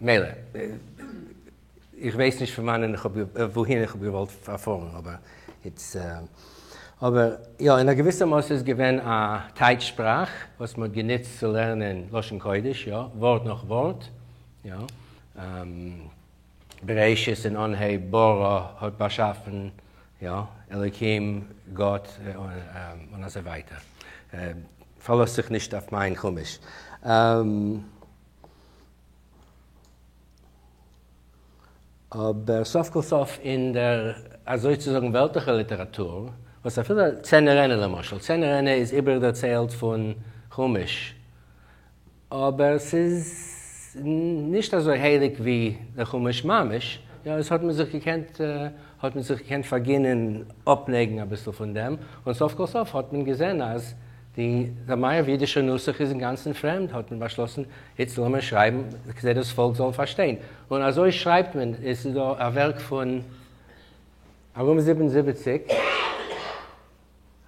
מילא, איך ווייס נישט פון וואנען איך האב, וואוהין איך האב געוואלט פארפארן, אבער איטס, אבער יא, אין א געוויסע מאס איז געווען א טייטש שפראך וואס מ'האט גענוצט צו לערנען לשון קודש, יא, ווארט נאך ווארט, יא, בראשית אין אנהייב ברא האט באשאפן, יא, אלוקים, גאט, און אזוי ווייטער. פארלאזט זיך נישט אויף מיין חומש. אבער סוף כל סוף אין דער אזוי צו זאגן וועלטליכער ליטעראטור, וואס אפילו צאינה וראינה למשל, צאינה וראינה איז איבערדערציילט פון חומש, אבער ס'איז נישט אזוי הייליג ווי דער חומש ממש, יא, עס האט מען זיך געקענט האט מען זיך געקענט פארגינען אפנייגן אביסל פון דעם, און סוף כל סוף האט מען געזען אז די דער מערב אידישער נוסח איז אינגאנצן פרעמד, האט מען באשלאסן איצט לאמיר שרייבן כדי דאס פאלק זאל פארשטיין, און אזוי שרייבט מען, עס איז דא א ווערק פון ארום זיבן זיבעציק,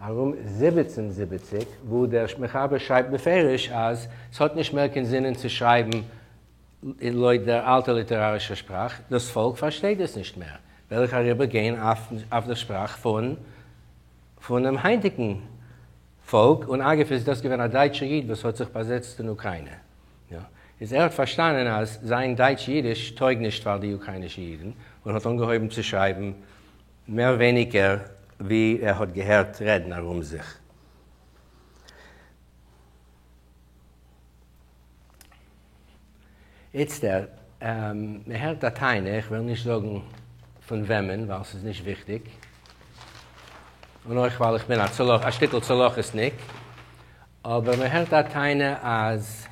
ארום זיבעצן זיבעציק, וואו דער מחבר שרייבט בפירוש אז ס'האט נישט מער קיין זינען צו שרייבן לויט דער אלטער ליטערארישער שפראך, דאס פאלק פארשטייט עס נישט מער, וועל איך אריבער גיין אויף דער שפראך פון פונעם היינטיגן פאלק, און אגב איז דאס געווען א דייטשער איד וואס האט זיך באזעצט אין אוקריינע, יא, איז ער האט פארשטאנען אז זיין דייטש אידיש טויג נישט פאר די אוקריינישע אידן, און האט אנגעהויבן צו שרייבן מער ווייניגער ווי ער האט געהערט רעדן ארום זיך. איצטער, מען הערט א טענה, איך וועל נישט זאגן פון וועמען ווייל ס'איז נישט וויכטיג, און אויך ווייל איך בין א שטיקל צולהכעיס'ניק, אבער מען הערט א טענה אז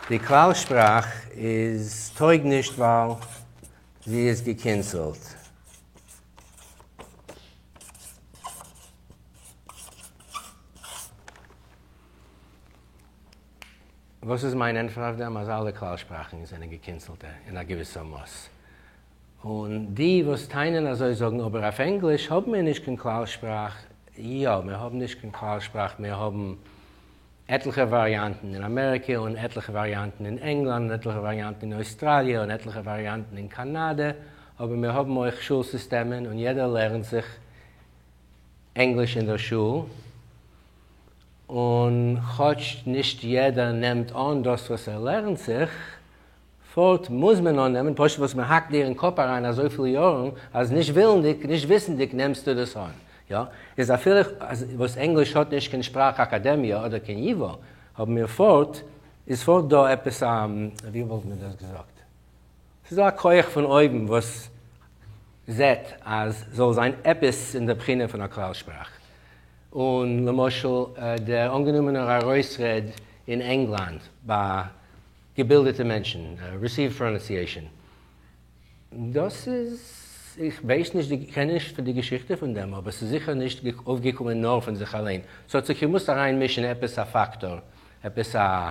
די כלל שפראך איז טויג נישט ווייל זי איז געקינצלט. וואס איז מיין ענטפער אויף דעם? אז אלע כלל שפראכן זענען געקינצלטע אין א געוויסער מאס. און די וואס טענה'ן אזוי זאגן אבער אויף ענגליש האבן מיר נישט קיין כלל שפראך. יא, מיר האבן נישט קיין כלל שפראך, מיר האבן עטליכע וואריאנטן אין אמעריקע און עטליכע וואריאנטן אין ענגלאנד און עטליכע וואריאנטן אין אויסטראליע און עטליכע וואריאנטן אין קאנאדע, אבער מיר האבן אויך שול סיסטעמען און יעדער לערנט זיך ענגליש אין דער שול, און כאטש נישט יעדער נעמט אן דאס וואס ער לערנט זיך, פארט מוז מען אננעמען, פשוט וואס מען האקט דיר אין קאפ אריין אזויפיל יארן אז נישט ווילנדיג, נישט וויסנדיג נעמסטו דאס אן. יא, איז אפילו אז וואס ענגליש האט נישט קיין שפראך אקאדעמיע אדער קיין ייווא, האבן מיר פארט, איז פארט דא עפעס א, ווי וואלט מען דאס געזאגט? ס'איז דא א כח פון אויבן וואס זעט אז זאל זיין עפעס אין דער בחינה פון א כלל שפראך. און למשל דער אנגענומענער ארויסרעד אין ענגלאנד ביי געבילדעטע מענטשן, received pronunciation, דאס איז, איך ווייס נישט, איך קען נישט פון די געשיכטע פון דעם, אבער ס'איז זיכער נישט אויפגעקומען נאר פון זיך אליין. ס'האט זיך געמוזט אריינמישן עפעס א פאקטאר, עפעס א.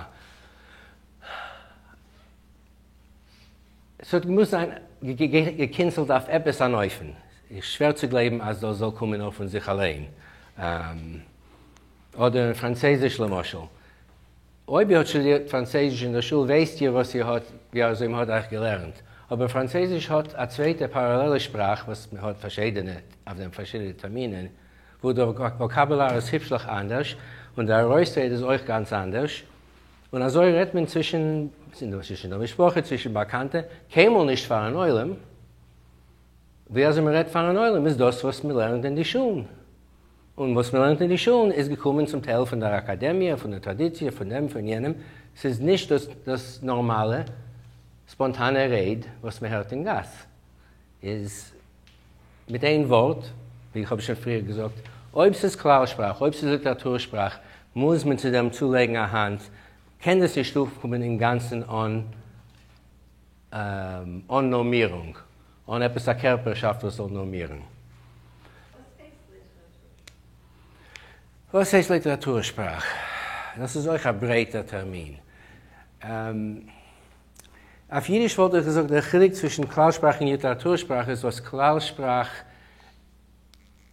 ס'האט געמוזט זיין געקינצלט אויף עפעס אן אופן. איז שווער צו גלייבן אז דאס זאל קומען נאר פון זיך אליין. אדער אין פראנצייזיש למשל. אויב איר האט שטודירט פראנצייזיש אין דער שול ווייסט איר וואס איר האט, ווי אזוי מ'האט אייך געלערנט. אבער פראנצייזיש האט א צווייטע פאראלעלע שפראך וואס מ'האט פארשידענע, אויף דעם פארשידענע טערמינען, וואו דער וואקאבולאר איז היפשליך אנדערש, און דער ארויסרעד איז אויך גאנץ אנדערש. און אזוי רעדט מען צווישן צווישן דער משפחה, צווישן באקאנטע, קיינמאל נישט פארן עולם. ווי אזוי מען רעדט פארן עולם איז דאס וואס מען לערנט אין די שולן. און וואס מען לערנט אין די שולן איז געקומען צום טייל פון דער אקאדעמיע, פון דער טראדיציע, פון דעם, פון יענעם. ס'איז נישט דאס דאס נארמאלע ספאנטאנע רייד וואס מען הערט אין גאס. איז מיט איין ווארט, ווי איך האב שוין פריער געזאגט, אויב ס'איז כלל שפראך, אויב ס'איז ליטעראטור שפראך, מוז מען צו דעם צולייגן א האנט, קען עס נישט אויפקומען אינגאנצן אן אן נארמירונג, אן עפעס א קערפערשאפט וואס זאל נארמירן. וואס הייסט ליטעראטור שפראך? דאס איז אויך א ברייטער טערמין. אויף אידיש וואלט איך געזאגט דער חילוק צווישן כלל שפראך און ליטעראטור שפראך איז וואס כלל שפראך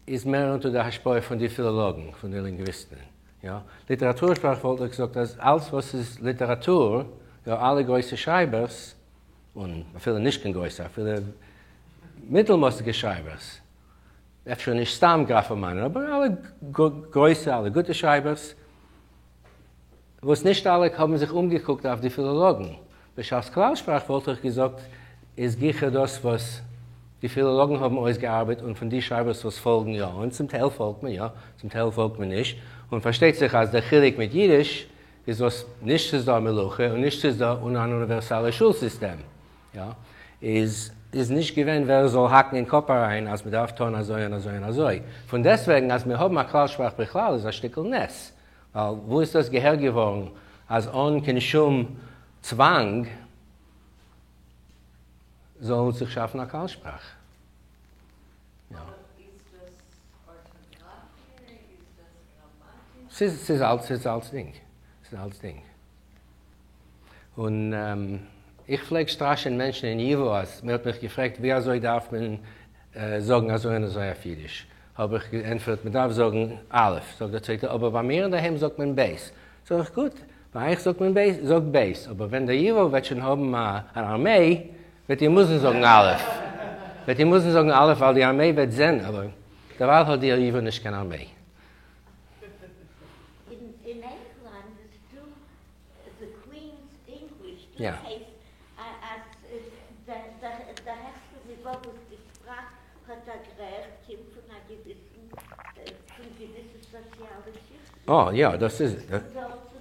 איז מער אונטער דער השפעה פון די פילאלאגן, פון די לינגוויסטן. יא, ליטעראטור שפראך וואלט איך געזאגט אז אלץ וואס איז ליטעראטור, יא, אלע גרויסע שרייבערס, און אפילו נישט קיין גרויסע, אפילו מיטלמאסיגע שרייבערס, אפשר נישט סתם גראפאמאנען, אבער אלע גרויסע, אלע גוטע שרייבערס, וואס נישט אלע האבן זיך אומגעקוקט אויף די פילאלאגן. בשעת כלל שפראך וואלט איך געזאגט איז גיכער דאס וואס די פילאלאגן האבן אויסגעארבעט און פון די שרייבערס וואס פאלגן יא, און צום טייל פאלגט מען יא, צום טייל פאלגט מען נישט, און פארשטייט זיך אז דער חילוק מיט אידיש איז וואס נישט ס'איז דא א מלוכה און נישט ס'איז דא אן אוניווערסאלע שול סיסטעם, יא, איז איז נישט געווען ווער זאל האקן אין קאפ אריין אז מ'דארף טון אזוי און אזוי און אזוי. פון דעסטוועגן אז מיר האבן א כלל שפראך בכלל איז א שטיקל נס, ווייל וואו איז דאס געהערט געווארן אז אן קיין שום צוואנג זאל זיך שאפן א כלל שפראך? יא. אבער איז דאס ארטאגראפיע? איז דאס גראמאטיק? ס'איז ס'איז אלץ ס'איז אלצדינג. ס'איז אלצדינג. און איך פלעג סטראשען מענטשן אין ייווא אז מען האט מיך געפרעגט ווי אזוי דארף מען זאגן אזוי און אזוי אויף אידיש, האב איך געענטפערט מען דארף זאגן א', זאגט דער צווייטער אבער ביי מיר אינדערהיים זאגט מען ב', זאג איך גוט, ביי אייך זאגט מען ב', זאגט ב', אבער ווען דער ייווא וועט שוין האבן אן ארמעי וועט איר מוזן זאגן א', וועט איר מוזן זאגן א' ווייל די ארמעי וועט זען, אבער דערווייל האט דער ייווא נישט קיין ארמעי. אין ענגלאנד איז דא The Queen's English, דאס הייסט אז דער העכסטער ניווא וואס די שפראך האט דערגרייכט קומט פון א געוויסן פון געוויסע סאציאלע שיכטן. אה, יא, דאס איז. דארט איז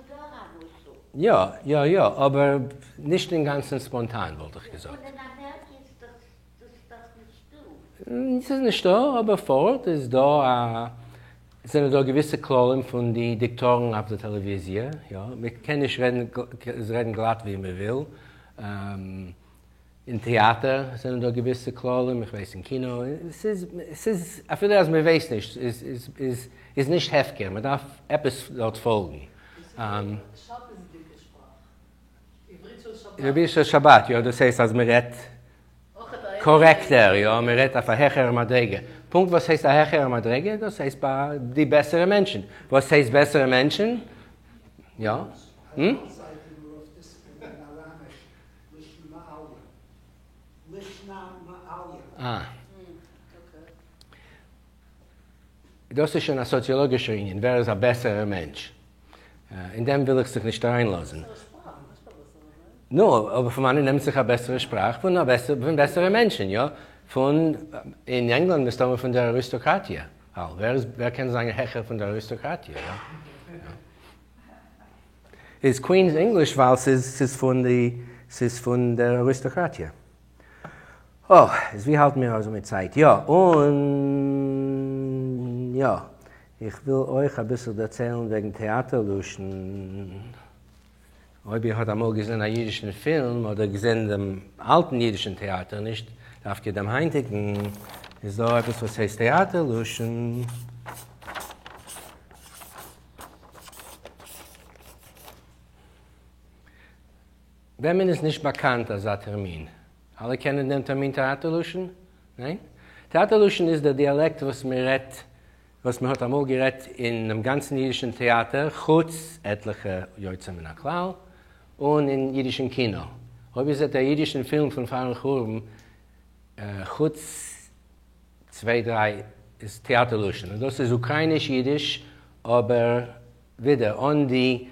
דא א משל. יא, יא, יא, אבער נישט אינגאנצן ספאנטאן וואלט איך געזאגט. און אין אמעריקע איז דאס דאך נישטא. ס'איז נישטא, אבער פארט איז דא א זענען דא געוויסע כללים פון די דיקטארן אויף די טעלעוויזיע, יא, מען קען נישט רעדן רעדן גלאט ווי מען וויל, אין טעאטער זענען דא געוויסע כללים, איך ווייס אין קינא, ס'איז ס'איז אפילו אז מען ווייסט נישט איז איז איז נישט הפקר, מען דארף עפעס דארט פאלגן. שבת'דיגע שפראך. עברית של שבת. עברית של שבת, יא, דאס הייסט אז מען רעדט קארעקטער, יא, מען רעדט אויף א העכערע מדריגה. פונקט וואס הייסט א העכערע מדריגה? דאס הייסט ביי די בעסערע מענטשן. וואס הייסט בעסערע מענטשן? יא? אה. דאס איז שוין א סאציאלאגישער ענין, ווער איז א בעסערער מענטש? אין דעם וויל איך זיך נישט אריינלאזן. נו, אבער פון וואנען נעמט זיך א בעסערע שפראך? פון א בעסער, פון בעסערע מענטשן, יא? פון, אין ענגלאנד מסתמא פון דער אריסטאקראטיע. ווייל ווער איז, ווער קען זיין העכער פון דער אריסטאקראטיע, יא? איז Queen's English ווייל ס'איז, ס'איז פון די, ס'איז פון דער אריסטאקראטיע. אה, איז ווי האלטן מיר אזוי מיט צייט? יא, און יא, איך וויל אויך אביסל דערציילן וועגן טעאטער לשון. אויב איר האט אמאל געזען א אידישן פילם, אדער געזען דעם אלטן אידישן טעאטער, נישט דווקא דעם היינטיגן, איז דא עפעס וואס הייסט טעאטער לשון. וועמען איז נישט באקאנט אזא טערמין? אלע קענען דעם טערמין טעאטער לשון? ניין? טעאטער לשון איז דער דיאלעקט וואס מען רעדט, וואס מען האט אמאל גערעדט אינעם גאנצן אידישן טעאטער, חוץ עטליכע יוצא מן הכלל, און אין אידישן קינא. אויב איר זעט א אידישן פילם פון פארן חורבן, חוץ צוויי דריי, איז טעאטער לשון. און דאס איז אוקרייניש אידיש, אבער ווידער אן די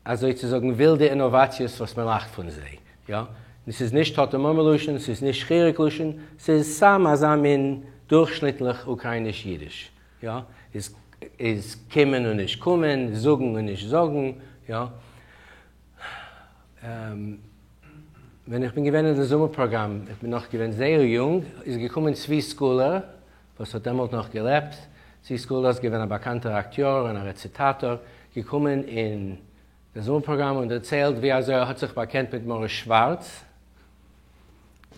אזוי צו זאגן ווילדע אינאוואציעס וואס מען לאכט פון זיי, יא, און ס'איז נישט טאטע מאמע לשון, ס'איז נישט חיריק לשון, ס'איז סתם אזא מין דורכשניטליך אוקרייניש אידיש, יא, איז איז קומען און נישט קומען, זאגן און נישט זאגן, יא. ווען איך בין געווען אין די זומער פראגראם, איך בין נאך געווען זייער יונג, איז געקומען צבי סקולער, וואס האט דעמאלט נאך געלעבט, צבי סקולער איז געווען א באקאנטער אקטיאר און א רעציטאטאר, געקומען אין די זומער פראגראם און דערציילט ווי אזוי ער האט זיך באקענט מיט מאריס שווארץ,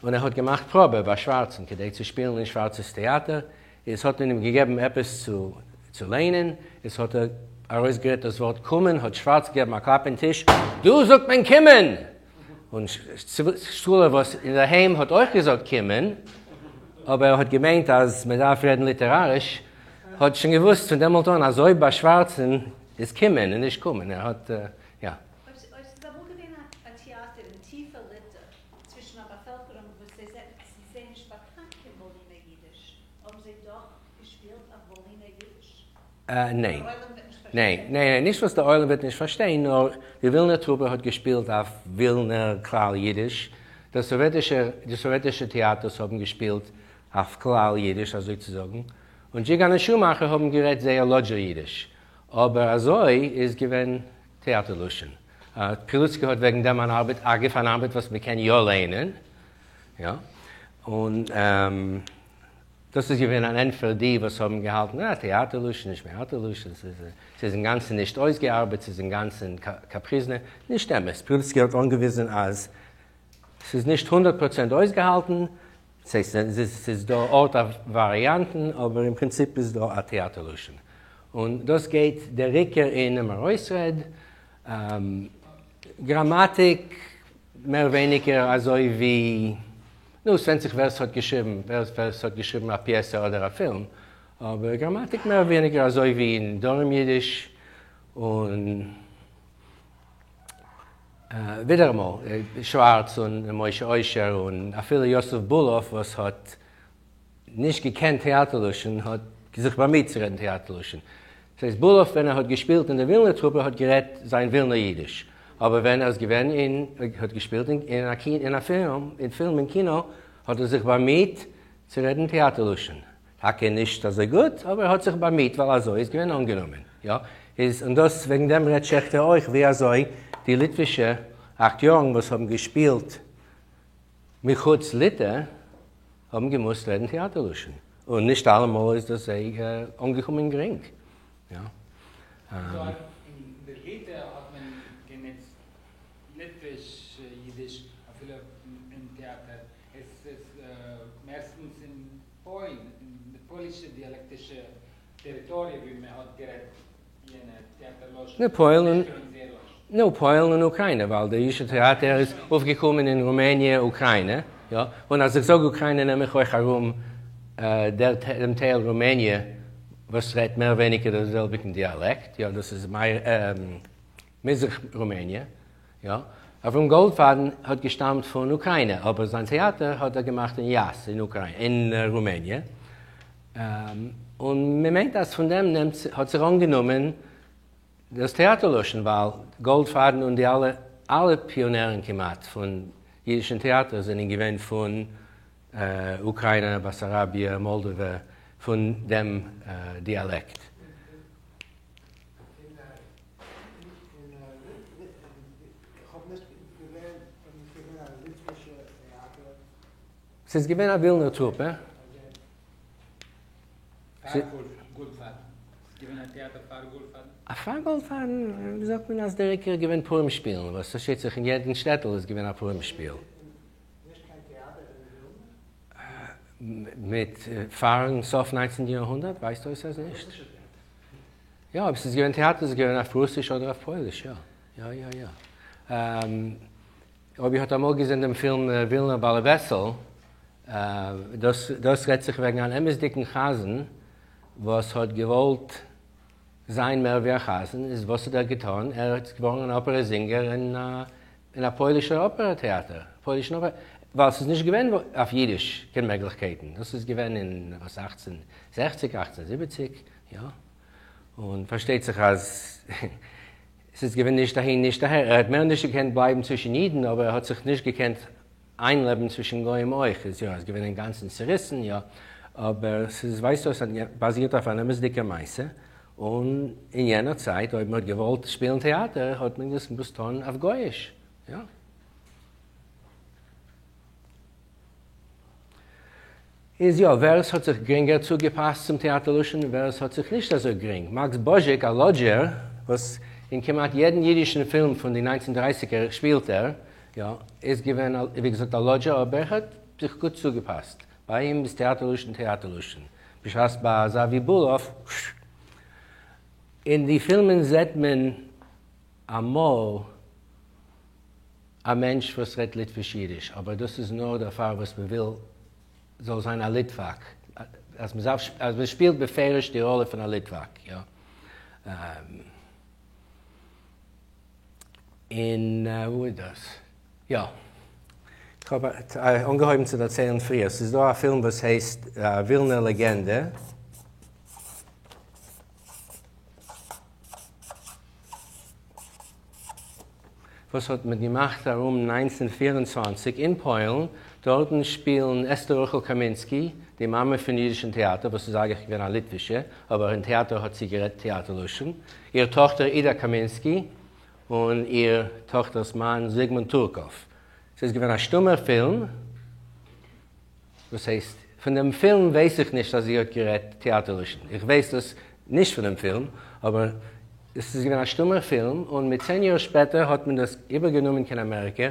און ער האט געמאכט פראבע ביי שווארצן כדי צו שפילן אין שווארצ'ס טעאטער, איז האט מען אים געגעבן עפעס צו צו ליינען, איז האט ער ארויסגערעדט דאס ווארט קומען, האט שווארץ געגעבן א קלאפ אין טיש, דא זאגט מען קימען! און סקולער וואס אינדערהיים האט אויך געזאגט קימען, אבער ער האט געמיינט אז מען דארף רעדן ליטעראריש, האט שוין געוואוסט פון דעמאלט אן אז אויב ביי שווארצן איז קימען און נישט קומען, ער האט יא. אויב ס'איז אמאל געווען א טעאטער אין טיפער ליטע צווישן א באפעלקערונג וואס זיי ס'איז זיי נישט באקאנט קיין וואלינער אידיש, האבן זיי דאך געשפילט אויף וואלינער אידיש? ניין. ניין, ניין, ניין, נישט וואס דער עולם וועט נישט פארשטיין, נאר די ווילנער טרופע האט געשפילט אויף ווילנער כלל אידיש, דער סאוועטישער, די סאוועטישע טעאטערס האבן געשפילט אויף כלל אידיש אזוי צו זאגן, און דזשיגאן און שומאכער האבן גערעדט זייער לאדזשער אידיש, אבער אזוי איז געווען טעאטער לשון. פרילוצקי האט וועגן דעם אן ארבעט, אגב אן ארבעט וואס מ'קען יא לייענען, יא, און. דאס איז געווען אן ענטפער די וואס האבן געהאלטן אה, טעאטער לשון נישט מעאטער לשון, ס'איז אינגאנצן נישט אויסגעארבעט, ס'איז אינגאנצן קאפריזנע. נישט אמת, פרילוצקי האט אנגעוויזן אז ס'איז נישט 100% אויסגעהאלטן, ס'הייסט ס'איז דא ארט אויף וואריאנטן, אבער אין פרינציפ איז דא א טעאטער לשון. און דאס גייט דער עיקר אינעם ארויסרעד. גראמאטיק מער ווייניגער אזוי ווי, נו, ס'ווענדט זיך ווער ס'האט געשריבן, ווער ס'האט געשריבן א פיעסע אדער א פילם, אבער גראמאטיק מער ווייניגער אזוי ווי אין דרום אידיש, און ווידעראמאל שווארץ און משה אוישער און אפילו יוסף בולאוו וואס האט נישט געקענט טעאטער לשון האט זיך באמיט צו רעדן טעאטער לשון. דאס הייסט בולאוו ווען ער האט געשפילט אין דער ווילנער טרופע האט גערעדט זיין ווילנער אידיש, אבער ווען ער איז געווען אין האט געשפילט אין א אין א פילם אין פילם אין קינא האט ער זיך באמיט צו רעדן טעאטער לשון. טאקע נישט אזוי גוט אבער ער האט זיך באמיט ווייל אזוי איז געווען אנגענומען. יא איז און דאס וועגן דעם רעדט שעכטער אויך ווי אזוי די ליטווישע אקטיארן וואס האבן געשפילט מחוץ ליטע האבן געמוזט רעדן טעאטער לשון, און נישט אלעמאל איז דאס זיי אנגעקומען גרינג. יא. אין דער ליטע האט מען גענוצט ליטוויש יידיש אפילו אין טעאטער. עס איז מערסטנס אין פוילן, אין די פוילישע דיאלעקטישע טעריטאריע ווי מען האט גערעדט יענע טעאטער לשון. פוילן, נו, פוילן און אוקריינע, ווייל דער אידישער טעאטער איז אויפגעקומען אין רומעניע, אוקריינע, יא, און אז איך זאג אוקריינע נעם איך אויך ארום דער דעם טייל רומעניע וואס רעדט מער ווייניגער דעם זעלביגן דיאלעקט, יא, דאס איז מזרח רומעניע, יא. אברהם גאלדפאדן האט געשטאמט פון אוקריינע, אבער זיין טעאטער האט ער געמאכט אין יאס אין אוקריינע, אין רומעניע, און מען מיינט אז פון דעם נעמט האט זיך אנגענומען דאס טעאטער לשון, ווייל גאלדפאדן און די אלע. אַלע פּיאָנערן כּמעט פֿון ייִדישן טעאַטער זענען געווען פֿון אוקראַיִנע, באַסאַראַביע, מאָלדאָווע, פֿון דעם דיאַלעקט. ס'איז געווען אַ ווילנער טרופּע. פֿאַר גאָלדפֿאַדן, זאָגט מען, אַז דער עיקר איז געווען פּורים-שפּילן, וואָס פֿאַרשטייט זיך, אין יעדן שטעטל איז געווען אַ פּורים-שפּיל. מיט פֿאַרן סוף ניינצנטן יאָרהונדערט ווייזט אויס אַז נישט. יא, אויב ס'איז געווען טעאטער איז עס געווען אויף רוסיש אדער אויף פויליש, יא. יא יא יא. אויב איר האט אמאל געזען דעם פילם ווילנער באלעבעסל, דאס דאס רעדט זיך וועגן אן אמת'דיגן חזן וואס האט געוואלט זיין מער ווי א חזן, איז וואס האט ער געטון? ער איז געווארן אן אפערע זינגער אין אין א פוילישער אפערע טעאטער, פוילישן אפערע, ווייל ס'איז נישט געווען אויף אידיש קיין מעגליכקייטן, דאס איז געווען אין וואס 1860, 1870, יא, און פארשטייט זיך אז ס'איז געווען נישט אהין נישט אהער, ער האט מער נישט געקענט בלייבן צווישן אידן, אבער ער האט זיך נישט געקענט איינלעבן צווישן גוים אויך, איז יא, ער איז געווען אינגאנצן צעריסן, יא, אבער ס'איז ווייזט אויס באזירט אויף אן אמת'דיגע מעשה, און אין יענער צייט אויב מ'האט געוואלט שפילן טעאטער האט מען דאס געמוזט טון אויף גוי'איש, יא. איז יא, ווער עס האט זיך גרינגער צוגעפאסט צום טעאטער לשון און ווער עס האט זיך נישט אזוי גרינג. מאקס באזשיק, א לאדזשער, וואס אין כמעט יעדן אידישן פילם פון די ניינצן דרייסיגער שפילט ער, יא, איז געווען, ווי געזאגט, א לאדזשער, אבער ער האט זיך גוט צוגעפאסט. ביי אים איז טעאטער לשון טעאטער לשון. בשעת ביי אזא ווי בולאוו, אין די פילמען זעט מען אמאל א מענטש וואס רעדט ליטוויש אידיש, אבער דאס איז נאר דערפאר וואס מען וויל זאל זיין א ליטוואק, אז מען דארף, אז מען שפילט בפירוש די ראלע פון א ליטוואק, יא. און וואו איז דאס? יא. כ'האב אנגעהויבן צו דערציילן פריער, ס'איז דא א פילם וואס הייסט ווילנער לעגענדע. וואס האט מען געמאכט ארום 1924 אין פוילן, דארטן שפילן אסתר רחל קאמינסקי, די מאמע פון אידישן טעאטער, וואס איז אייגענטליך געווען א ליטווישע, אבער אין טעאטער האט זי גערעדט טעאטער לשון, איר טאכטער אידא קאמינסקי, און איר טאכטער'ס מאן זיגמונד טורקאוו. ס'איז געווען א שטומער פילם, וואס הייסט, פון דעם פילם ווייס איך נישט אז זי האט גערעדט טעאטער לשון, איך ווייס דאס נישט פון דעם פילם, אבער עס איז געווען א שטומער פילם, און מיט צען יאר שפעטער האט מען דאס איבערגענומען קיין אמעריקע,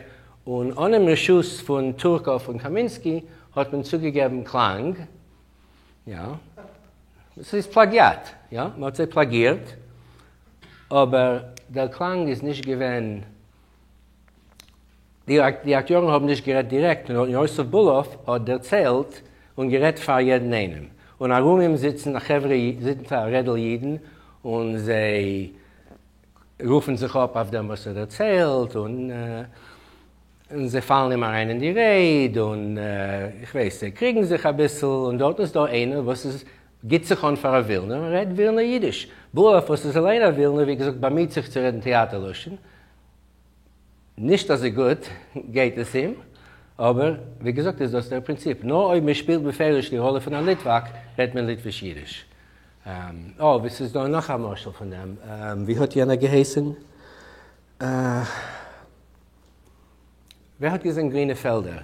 און אנעם רשות פון טורקאוו און קאמינסקי האט מען צוגעגעבן קלאנג, יא, עס איז פלאגיאט, יא, מען האט זיי פלאגירט, אבער דער קלאנג איז נישט געווען. די אקטיארן האבן נישט גערעדט דירעקט, נאר יוסף בולאוו האט דערציילט און גערעדט פאר יעדן איינעם, און ארום אים זיצן א חברה, זיצט א רעדל אידן, און זיי רופן זיך אפ אויף דעם וואס ער דערציילט, און זיי פאלן אים אריין אין די רייד, און איך ווייס, זיי קריגן זיך אביסל, און דארטן איז דא איינער וואס איז גיט זיך אן פאר א ווילנער און רעדט ווילנער אידיש. בולאוו וואס איז אליין א ווילנער, ווי געזאגט, באמיט זיך צו רעדן טעאטער לשון. נישט אזוי גוט גייט עס אים, אבער ווי געזאגט איז דאס דער פרינציפ, נאר אויב מען שפילט בפירוש די ראלע פון א ליטוואק רעדט מען ליטוויש אידיש. אה, ווי ס'איז דא נאך א משל פון דעם, ווי האט יענער געהייסן? ווער האט געזען גרינע פעלדער?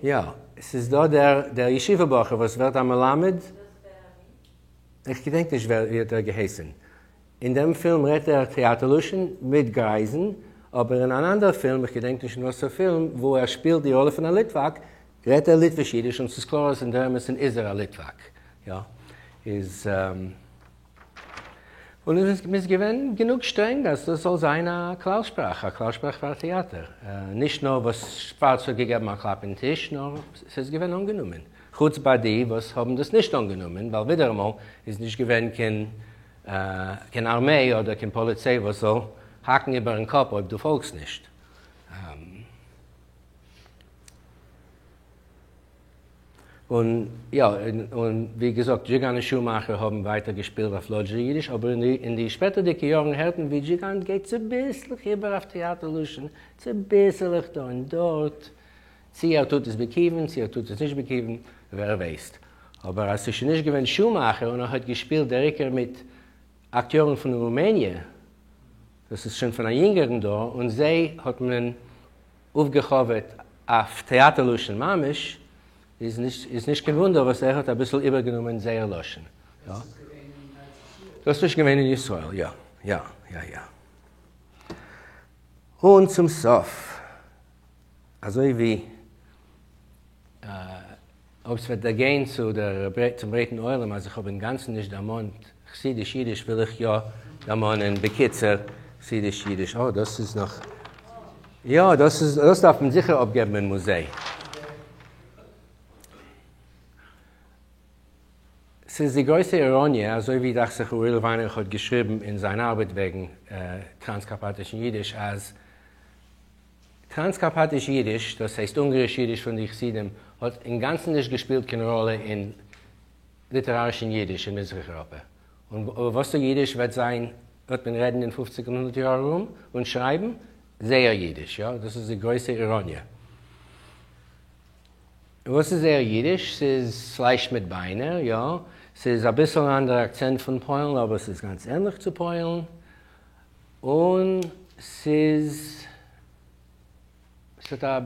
יא, ס'איז דא דער דער ישיבה בחור וואס ווערט א מלמד, איך געדענק נישט ווי האט ער געהייסן, אין דעם פילם רעדט ער טעאטער לשון מיט גרייזן, אבער אין אן אנדער פילם, איך געדענק נישט אין וואסער פילם, וואו ער שפילט די ראלע פון א ליטוואק, רעדט ער ליטוויש אידיש און ס'איז קלאר אז אין דער אמת'ן איז ער א ליטוואק. יא. איז. און מ'איז געווען גענוג שטרענג אז דאס זאל זיין א כלל שפראך, א כלל שפראך פאר טעאטער. נישט נאר וואס שווארץ האט געגעבן א קלאפ אין טיש, נאר ס'איז געווען אנגענומען. חוץ ביי די וואס האבן דאס נישט אנגענומען, ווייל ווידעראמאל איז נישט געווען קיין קיין ארמעי אדער קיין פאליציי וואס זאל האקן איבערן קאפ אויב דו פאלגסט נישט. און יא, און ווי געזאגט, דזשיגאן און שומאכער האבן ווייטער געשפילט אויף לאדזשער אידיש, אבער אין די שפעטערדיגע יארן הערט מען ווי דזשיגאן גייט צוביסלעך איבער אויף טעאטער לשון, צוביסעלעך דא און דארט, צי ער טוט עס בכיוון, צי ער טוט עס נישט בכיוון, ווער ווייסט. אבער אז ס'איז שוין נישט געווען שומאכער און ער האט געשפילט דער עיקר מיט אקטיארן פון רומעניע, דאס איז שוין פון א יונגערן דור, און זיי האט מען אויפגעכאוועט אויף טעאטער לשון ממש, איז נישט איז נישט קיין וואונדער וואס ער האט אביסל איבערגענומען זייער לשון. יא. דאס איז געווען אין ארץ ישראל? דאס איז געווען אין ישראל, יא. יא, יא, יא. און צום סוף, אזוי ווי אויב ס'וועט דערגיין צו דער צום ברייטן עולם אז איך האב אינגאנצן נישט דערמאנט חסידיש אידיש וויל איך יא דערמאנען בקיצור חסידיש אידיש. אה, דאס איז נאך, יא, דאס איז, דאס דארף מען זיכער אפגעבן אין מוזיי. ס'איז די גרויסע איראניע, אזוי ווי דאכט זיך אוריאל וויינריך האט געשריבן אין זיין ארבעט וועגן טראנסקארפאטישן אידיש, אז טראנסקארפאטיש אידיש, דאס הייסט אונגאריש אידיש פון די חסידים, האט אינגאנצן נישט געשפילט קיין ראלע אין ליטערארישן אידיש אין מזרח איראפע. און וואס די אידיש וועט זיין וועט מען רעדן אין פופציג און הונדערט יאר ארום און שרייבן זייער אידיש, יא, דאס איז די גרויסע איראניע. וואס איז זייער אידיש? ס'איז פלייש מיט ביינער, יא, ס'איז אביסל אן אנדערע אקצענט פון פוילן, אבער ס'איז גאנץ ענליך צו פוילן. און ס'איז, ס'האט א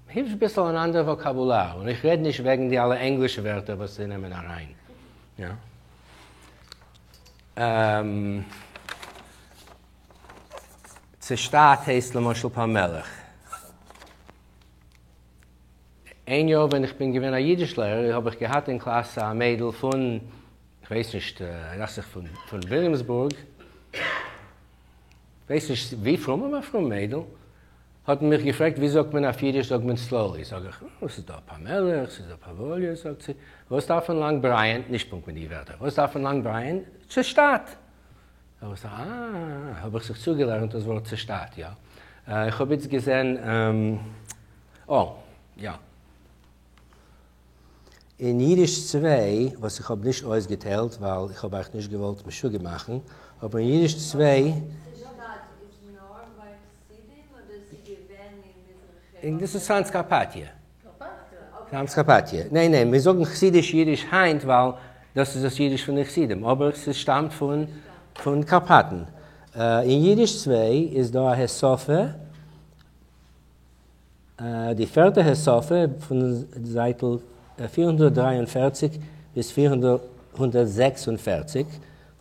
היפש ביסל אן אנדערע וואקאבולאר, און איך רעד נישט וועגן די אלע ענגלישע ווערטער וואס זיי נעמען אריין. יא. צושטאט הייסט למשל פאמעליך. איין יאר ווען איך בין געווען א אידיש לערער האב איך געהאט אין קלאס א מיידל פון כ'ווייס נישט, דאכט זיך פון וויליאמסבורג, כ'ווייס נישט ווי פרום, אבער א פרום מיידל, האט מען מיך געפרעגט ווי זאגט מען אויף אידיש זאגט מען סלאולי, זאג איך, ס'איז דא פאמעליך, ס'איז דא פאוואליע, זאגט זי, וואס דארף מען לאנג ברייען, נישט פונקט מיט די ווערטער, וואס דארף מען לאנג ברייען, צושטאט! האב איך געזאגט, אה, האב איך זיך צוגעלערנט דאס ווארט צושטאט, יא. איך האב איצט געזען, אה, יא. אין יידיש צוויי, וואס איך האב נישט אויסגעטיילט ווייל איך האב אייך נישט געוואלט משוגע מאכן, אבער אין יידיש צוויי. דאס איז טראנסקארפאטיע. טראנסקארפאטיע. ניין ניין, מיר זאגן חסידיש יידיש היינט ווייל דאס איז דאס יידיש פון די חסידים, אבער ס'שטאמט פון פון קארפאטן. אין יידיש צוויי איז דא א הוספה. די פערטע הוספה פון זייטל 443 ביז 446,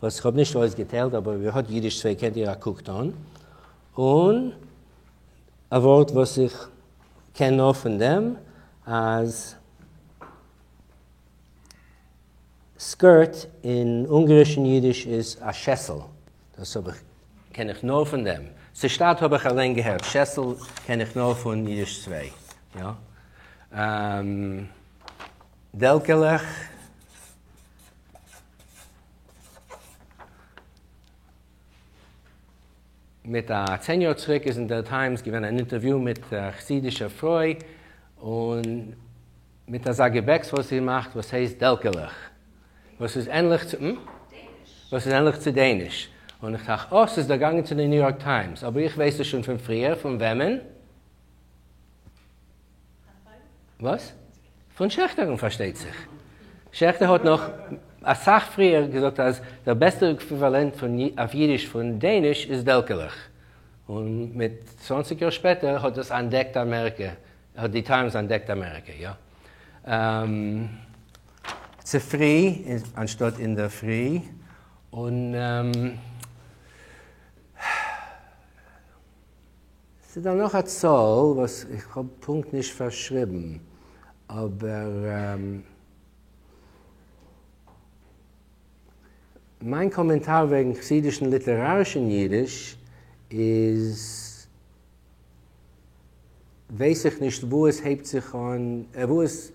וואס איך האב נישט אויסגעטיילט, אבער אויב איר האט אידיש צוויי קענט איר א קוק טאן, און א ווארט וואס איך קען נאר פון דעם, אז skirt אין אונגארישן אידיש איז א שעסל, דאס האב איך קען איך נאר פון דעם. צושטאט האב איך אליין געהערט, שעסל קען איך נאר פון אידיש צוויי. יא. דעלקעלעך. מיט א צען יאר צוריק איז אין דער טיימס געווען אן אינטערוויו מיט א חסידישע פרוי און מיט אזא געבעקס וואס זי מאכט וואס הייסט דעלקעלעך. וואס איז ענליך צו וואס איז ענליך צו דעניש, און איך טראכט אה ס'איז דערגאנגען צו די ניו יארק טיימס, אבער איך ווייס עס שוין פון פריער, פון וועמען? וואס? פון שעכטערן פארשטייט זיך. שעכטער האט נאך אסאך פריער געזאגט אז דער בעסטער עקוויוואלענט פון אויף אידיש פון דעניש איז דעלקעלעך, און מיט צוואנציג יאר שפעטער האט דאס אנטדעקט אמעריקע, האט די טיימס אנטדעקט אמעריקע, יא. צופרי אנשטאט אינדערפרי, און ס'איז דא נאך א צאל וואס איך האב פונקט נישט פארשריבן, אבער מיין קאמענטאר וועגן חסידישן ליטערארישן אידיש איז ווייס איך נישט וואו עס הייבט זיך אן, וואו עס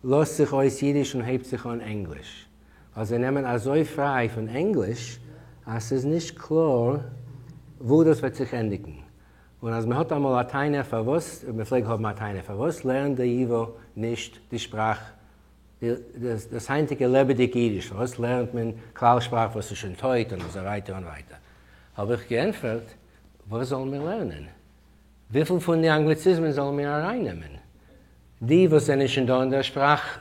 לאזט זיך אויס אידיש און הייבט זיך אן ענגליש, ווייל זיי נעמען אזוי פריי פון ענגליש אז ס'איז נישט קלאר וואו דאס וועט זיך ענדיגן. און אז מ'האט אמאל א טענה פארוואס, מ'פלעג האבן א טענה פארוואס לערנט דער ייווא נישט די שפראך. דאס, דאס היינטיגע לעבעדיגע אידיש? פארוואס לערנט מען כלל שפראך וואס איז שוין טויט און אזוי ווייטער און ווייטער? האב איך געענטפערט, וואס זאלן מיר לערנען? וויפיל פון די אנגליציזמען זאלן מיר ארייננעמען? די וואס זענען שוין דא אין דער שפראך,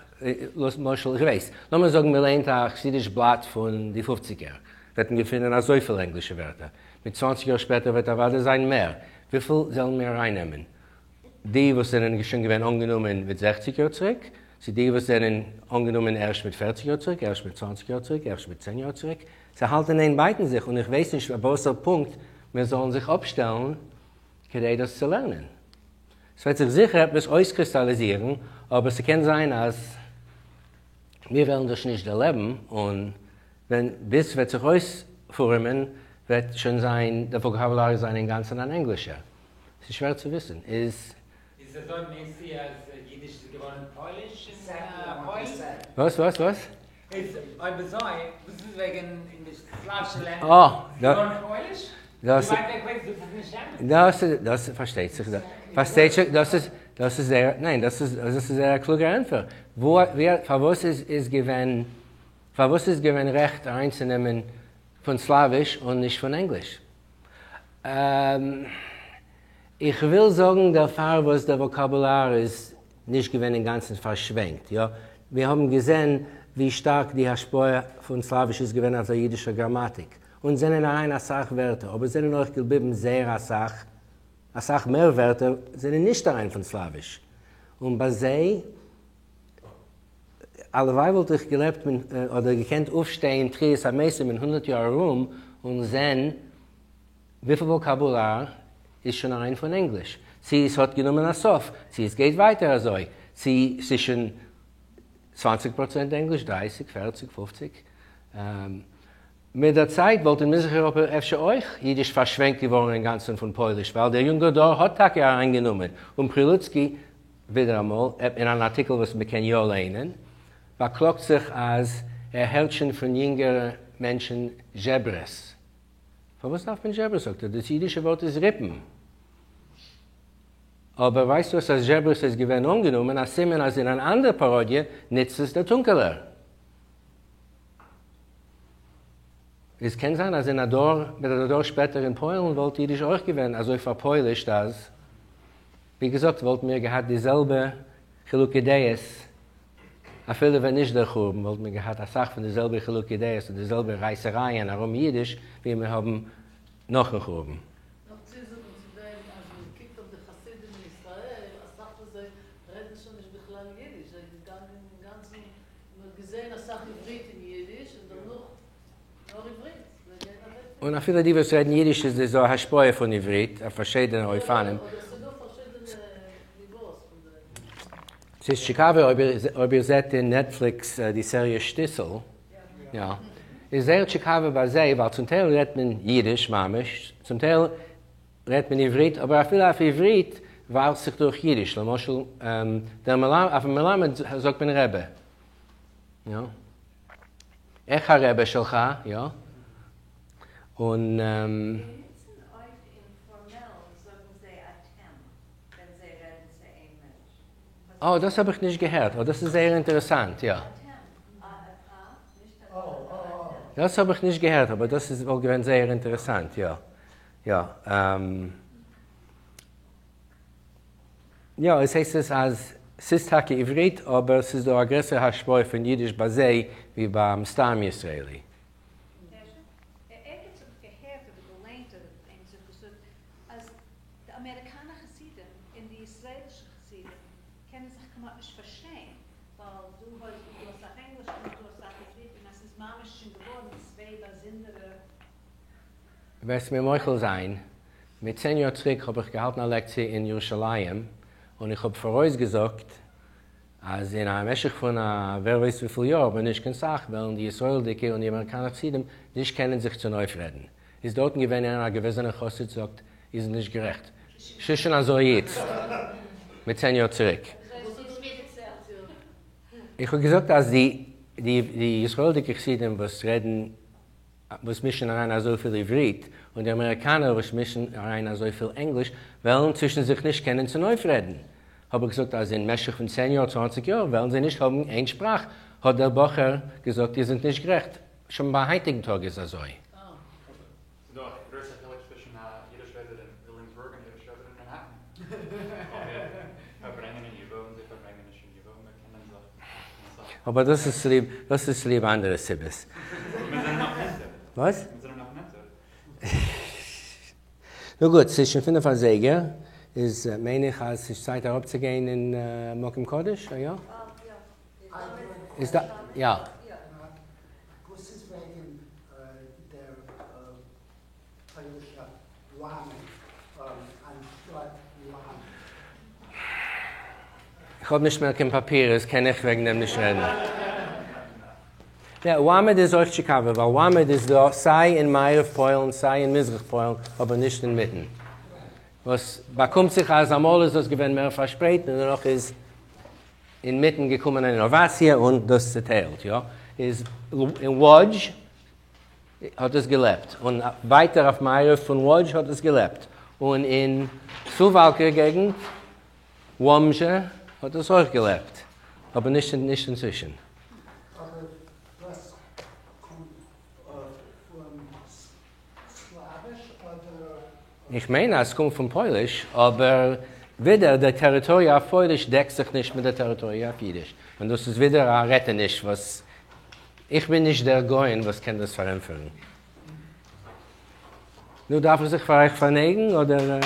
למשל, איך ווייס, לאמיר זאגן מען ליינט א חסידיש בלאט פון די פופציגער, וועט מען געפינען אזויפיל ענגלישע ווערטער, מיט צוואנציג יאר שפעטער וועט אוודאי זיין מער, וויפיל זאלן מיר ארייננעמען? די וואס זענען שוין געווען אנגענומען מיט זעכציג יאר צוריק, צו די וואס זענען אנגענומען ערשט מיט פערציג יאר צוריק, ערשט מיט צוואנציג יאר צוריק, ערשט מיט צען יאר צוריק, ס'האלט אין איין בייטן זיך און איך ווייס נישט אויף וואסער פונקט מיר זאלן זיך אפשטעלן כדי דאס צו לערנען. ס'וועט זיך זיכער עפעס אויסקריסטאליזירן, אבער ס'קען זיין אז מיר וועלן דאס נישט דערלעבן, און ווען ביז ס'וועט זיך אויספורעמען וועט שוין זיין דער וואקאבולאריע זיין אינגאנצן אן ענגלישער. ס'איז שווער צו וויסן. איז. איז אזוי מעשי אז אידיש איז געווארן פויליש אין פוילן? וואס וואס וואס? איז אויב אזוי וואס איז וועגן אין די סלאווישע לענדער? איז געווארן פויליש? דאס דאס דאס פארשטייט זיך פארשטייט זיך דאס איז דאס איז זייער ניין דאס איז דאס איז זייער א קלוגער ענטפער. וואו פארוואס איז איז געווען פארוואס איז געווען רעכט אריינצונעמען פון סלאוויש און נישט פון ענגליש? איך וויל זאגן דערפאר וואס דער וואקאבולאר איז נישט געווען אינגאנצן פארשווענקט, יא, מיר האבן געזען ווי שטארק די השפעה פון סלאוויש איז געווען אויף דער אידישער גראמאטיק, און זענען אריין אסאך ווערטער, אבער זענען אויך געבליבן זייער אסאך, אסאך מער ווערטער זענען נישט אריין פון סלאוויש, און ביי זיי, הלוואי וואלט איך געלעבט אדער געקענט אויפשטיין תחיית המתים אין הונדערט יאר ארום און זען וויפיל וואקאבולאר איז שוין אריין פון ענגליש, צי עס האט גענומען א סוף, צי עס גייט ווייטער אזוי, צי ס'איז שוין 20% ענגליש, 30, 40, 50. מיט דער צייט וואלט אין מזרח אייראפע אפשר אויך אידיש פארשווענקט געווארן אינגאנצן פון פויליש, ווייל דער יונגער דור האט טאקע אריינגענומען, און פרילוצקי, ווידעראמאל, אין אן ארטיקל וואס מ'קען יא ליינען, באקלאגט זיך אז ער הערט שוין פון יונגערע מענטשן זשעברעס. פארוואס דארף מען זשעברעס זאגט ער, דאס אידישע ווארט איז ריפן. אבער ווייסט וואס אז זשעברעס איז געווען אנגענומען א סימן אז אין אן אנדער פאראדיע נוצט עס דער טונקעלער. עס קען זיין אז אין א דור מיט א דור שפעטער אין פוילן וואלט אידיש אויך געווען אזוי פארפוילישט אז ווי געזאגט וואלטן מיר געהאט די זעלבע חילוקי דעות אפילו ווען נישט דער חורבן וואלטן מיר געהאט אסאך פון די זעלבע חילוקי דעות און די זעלבע רייסערייען ארום אידיש ווי מיר האבן נאכן חורבן. נאך צוזאגן צו דעם אז מען קוקט אויף די חסידים אין ישראל, אסאך פון זיי רעדן שוין נישט בכלל אידיש, זיי געגאנגען אינגאנצן, מען האט געזען אסאך עברית אין אידיש און דערנאך נאר עברית, זיי גייען אוועק פון. און אפילו די וואס רעדן אידיש איז דא השפעה פון עברית אויף פארשידענע אופנים. יא, אדער ס'דא פארשידענע ניוואס פון דעם. ס'איז טשיקאווע אויב איר זעט אין נעטפליקס די סעריע שטיסל, יא, איז זייער טשיקאווע ביי זיי ווייל צום טייל רעדט מען אידיש ממש, צום טייל רעדט מען עברית, אבער אפילו אויף עברית ווארפט זיך דורך אידיש, למשל דער מלמד, אויפן מלמד זאגט מען רעבע, יא, איך הרעבע שלך, יא, און. זיי נוצן אויך אינפארמעל זאגן זיי אתם ווען זיי רעדן צו איין מענטש. אה, דאס האב איך נישט געהערט, אה דאס איז זייער אינטערעסאנט, יא. דאס האב איך נישט געהערט, אבער דאס איז וואלט געווען זייער אינטערעסאנט, יא. יא. יא, עס הייסט עס אז ס'איז טאקע עברית, אבער ס'איז דא א גרעסערע השפעה פון אידיש ביי זיי ווי ביים סתם ישראלי. ערגעץ האב איך געהערט אדער געליינט אדער איינער האט געזאגט אז די אמעריקאנער חסידים און די ישראלישע חסידים קענען זיך כמעט נישט פארשטיין ווייל דא האט דא אסאך ענגליש און דא אסאך עברית און אז ס'איז ממש שוין געווארן צוויי באזונדערע וועסט מיר מוחל זיין, מיט צען יאר צוריק האב איך געהאלטן א לעקציע אין ירושלים און איך האב פאראויסגעזאגט אז אין א משך פון א ווער ווייסט וויפיל יאר, אבער נישט קיין סך, וועלן די ישראל'דיגע און די אמעריקאנער חסידים נישט קענען זיך צונויפרעדן. איז דארטן געווען איינער א געוועזענער חסיד זאגט איר זענט נישט גערעכט, ס'איז שוין אזוי איצט, מיט צען יאר צוריק. איך האב געזאגט אז די די ישראל'דיגע חסידים וואס רעדן וואס מישן אריין אזויפיל עברית, און די אמעריקאנער וואס מישן אריין אזויפיל ענגליש, וועלן צווישן זיך נישט קענען צונויפרעדן. האב איך געזאגט אז אין משך פון צען יאר, צוואנציג יאר וועלן זיי נישט האבן איין שפראך, האט דער בחור געזאגט איר זענט נישט גערעכט, שוין ביי היינטיגן טאג איז אזוי. ס'איז דא א גרויסע חילוק צווישן א אידיש רעדער אין וויליאמסבורג און אידיש רעדער אין מאנהעטן. מיר פארברענגען אין ייוואו און זיי פארברענגען נישט אין ייוואו, מיר קענען זיך אסאך. אבער דאס איז צוליב, דאס איז צוליב אנדערע סיבות. מיר זענען נאך נענטער. וואס? מיר זענען נאך נענטער. נו גוט, ס'איז שוין פינף אזייגער, איז מיין איך אז ס'איז צייט אראפצוגיין אין מקום קדוש, א יא? איז דא, יא. וואס איז וועגן דער פוילישע לאמעד אנשטאט למד? איך האב נישט מער קיין פאפיר איז קען איך וועגן דעם נישט רעדן. יא, למד איז אויך טשיקאווע, ווייל למד איז דא סיי אין מערב פוילן סיי אין מזרח פוילן אבער נישט אינמיטן. וואס באקומט זיך אז אמאל איז דאס געווען מער פארשפרייט און דערנאך איז אינמיטן געקומען אן אינאוואציע און דאס צעטיילט, יא, איז אין וואדזש האט עס געלעבט, און ווייטער אויף מערב פון וואדזש האט עס געלעבט, און אין סואוואלקער געגנט, וואמזשע, האט עס אויך געלעבט, אבער נישט נישט אינצווישן. אבער דאס קומט פון סלאוויש אדער? איך מיין אז ס'קומט פון פויליש, אבער ווידער די טעריטאריע אויף פויליש דעקט זיך נישט מיט די טעריטאריע אויף אידיש, און דאס איז ווידער א רעטעניש וואס איך בין נישט דער גאון וואס קען דאס פארענטפערן. נו, דארף איך זיך פאר אייך פארנייגן אדער?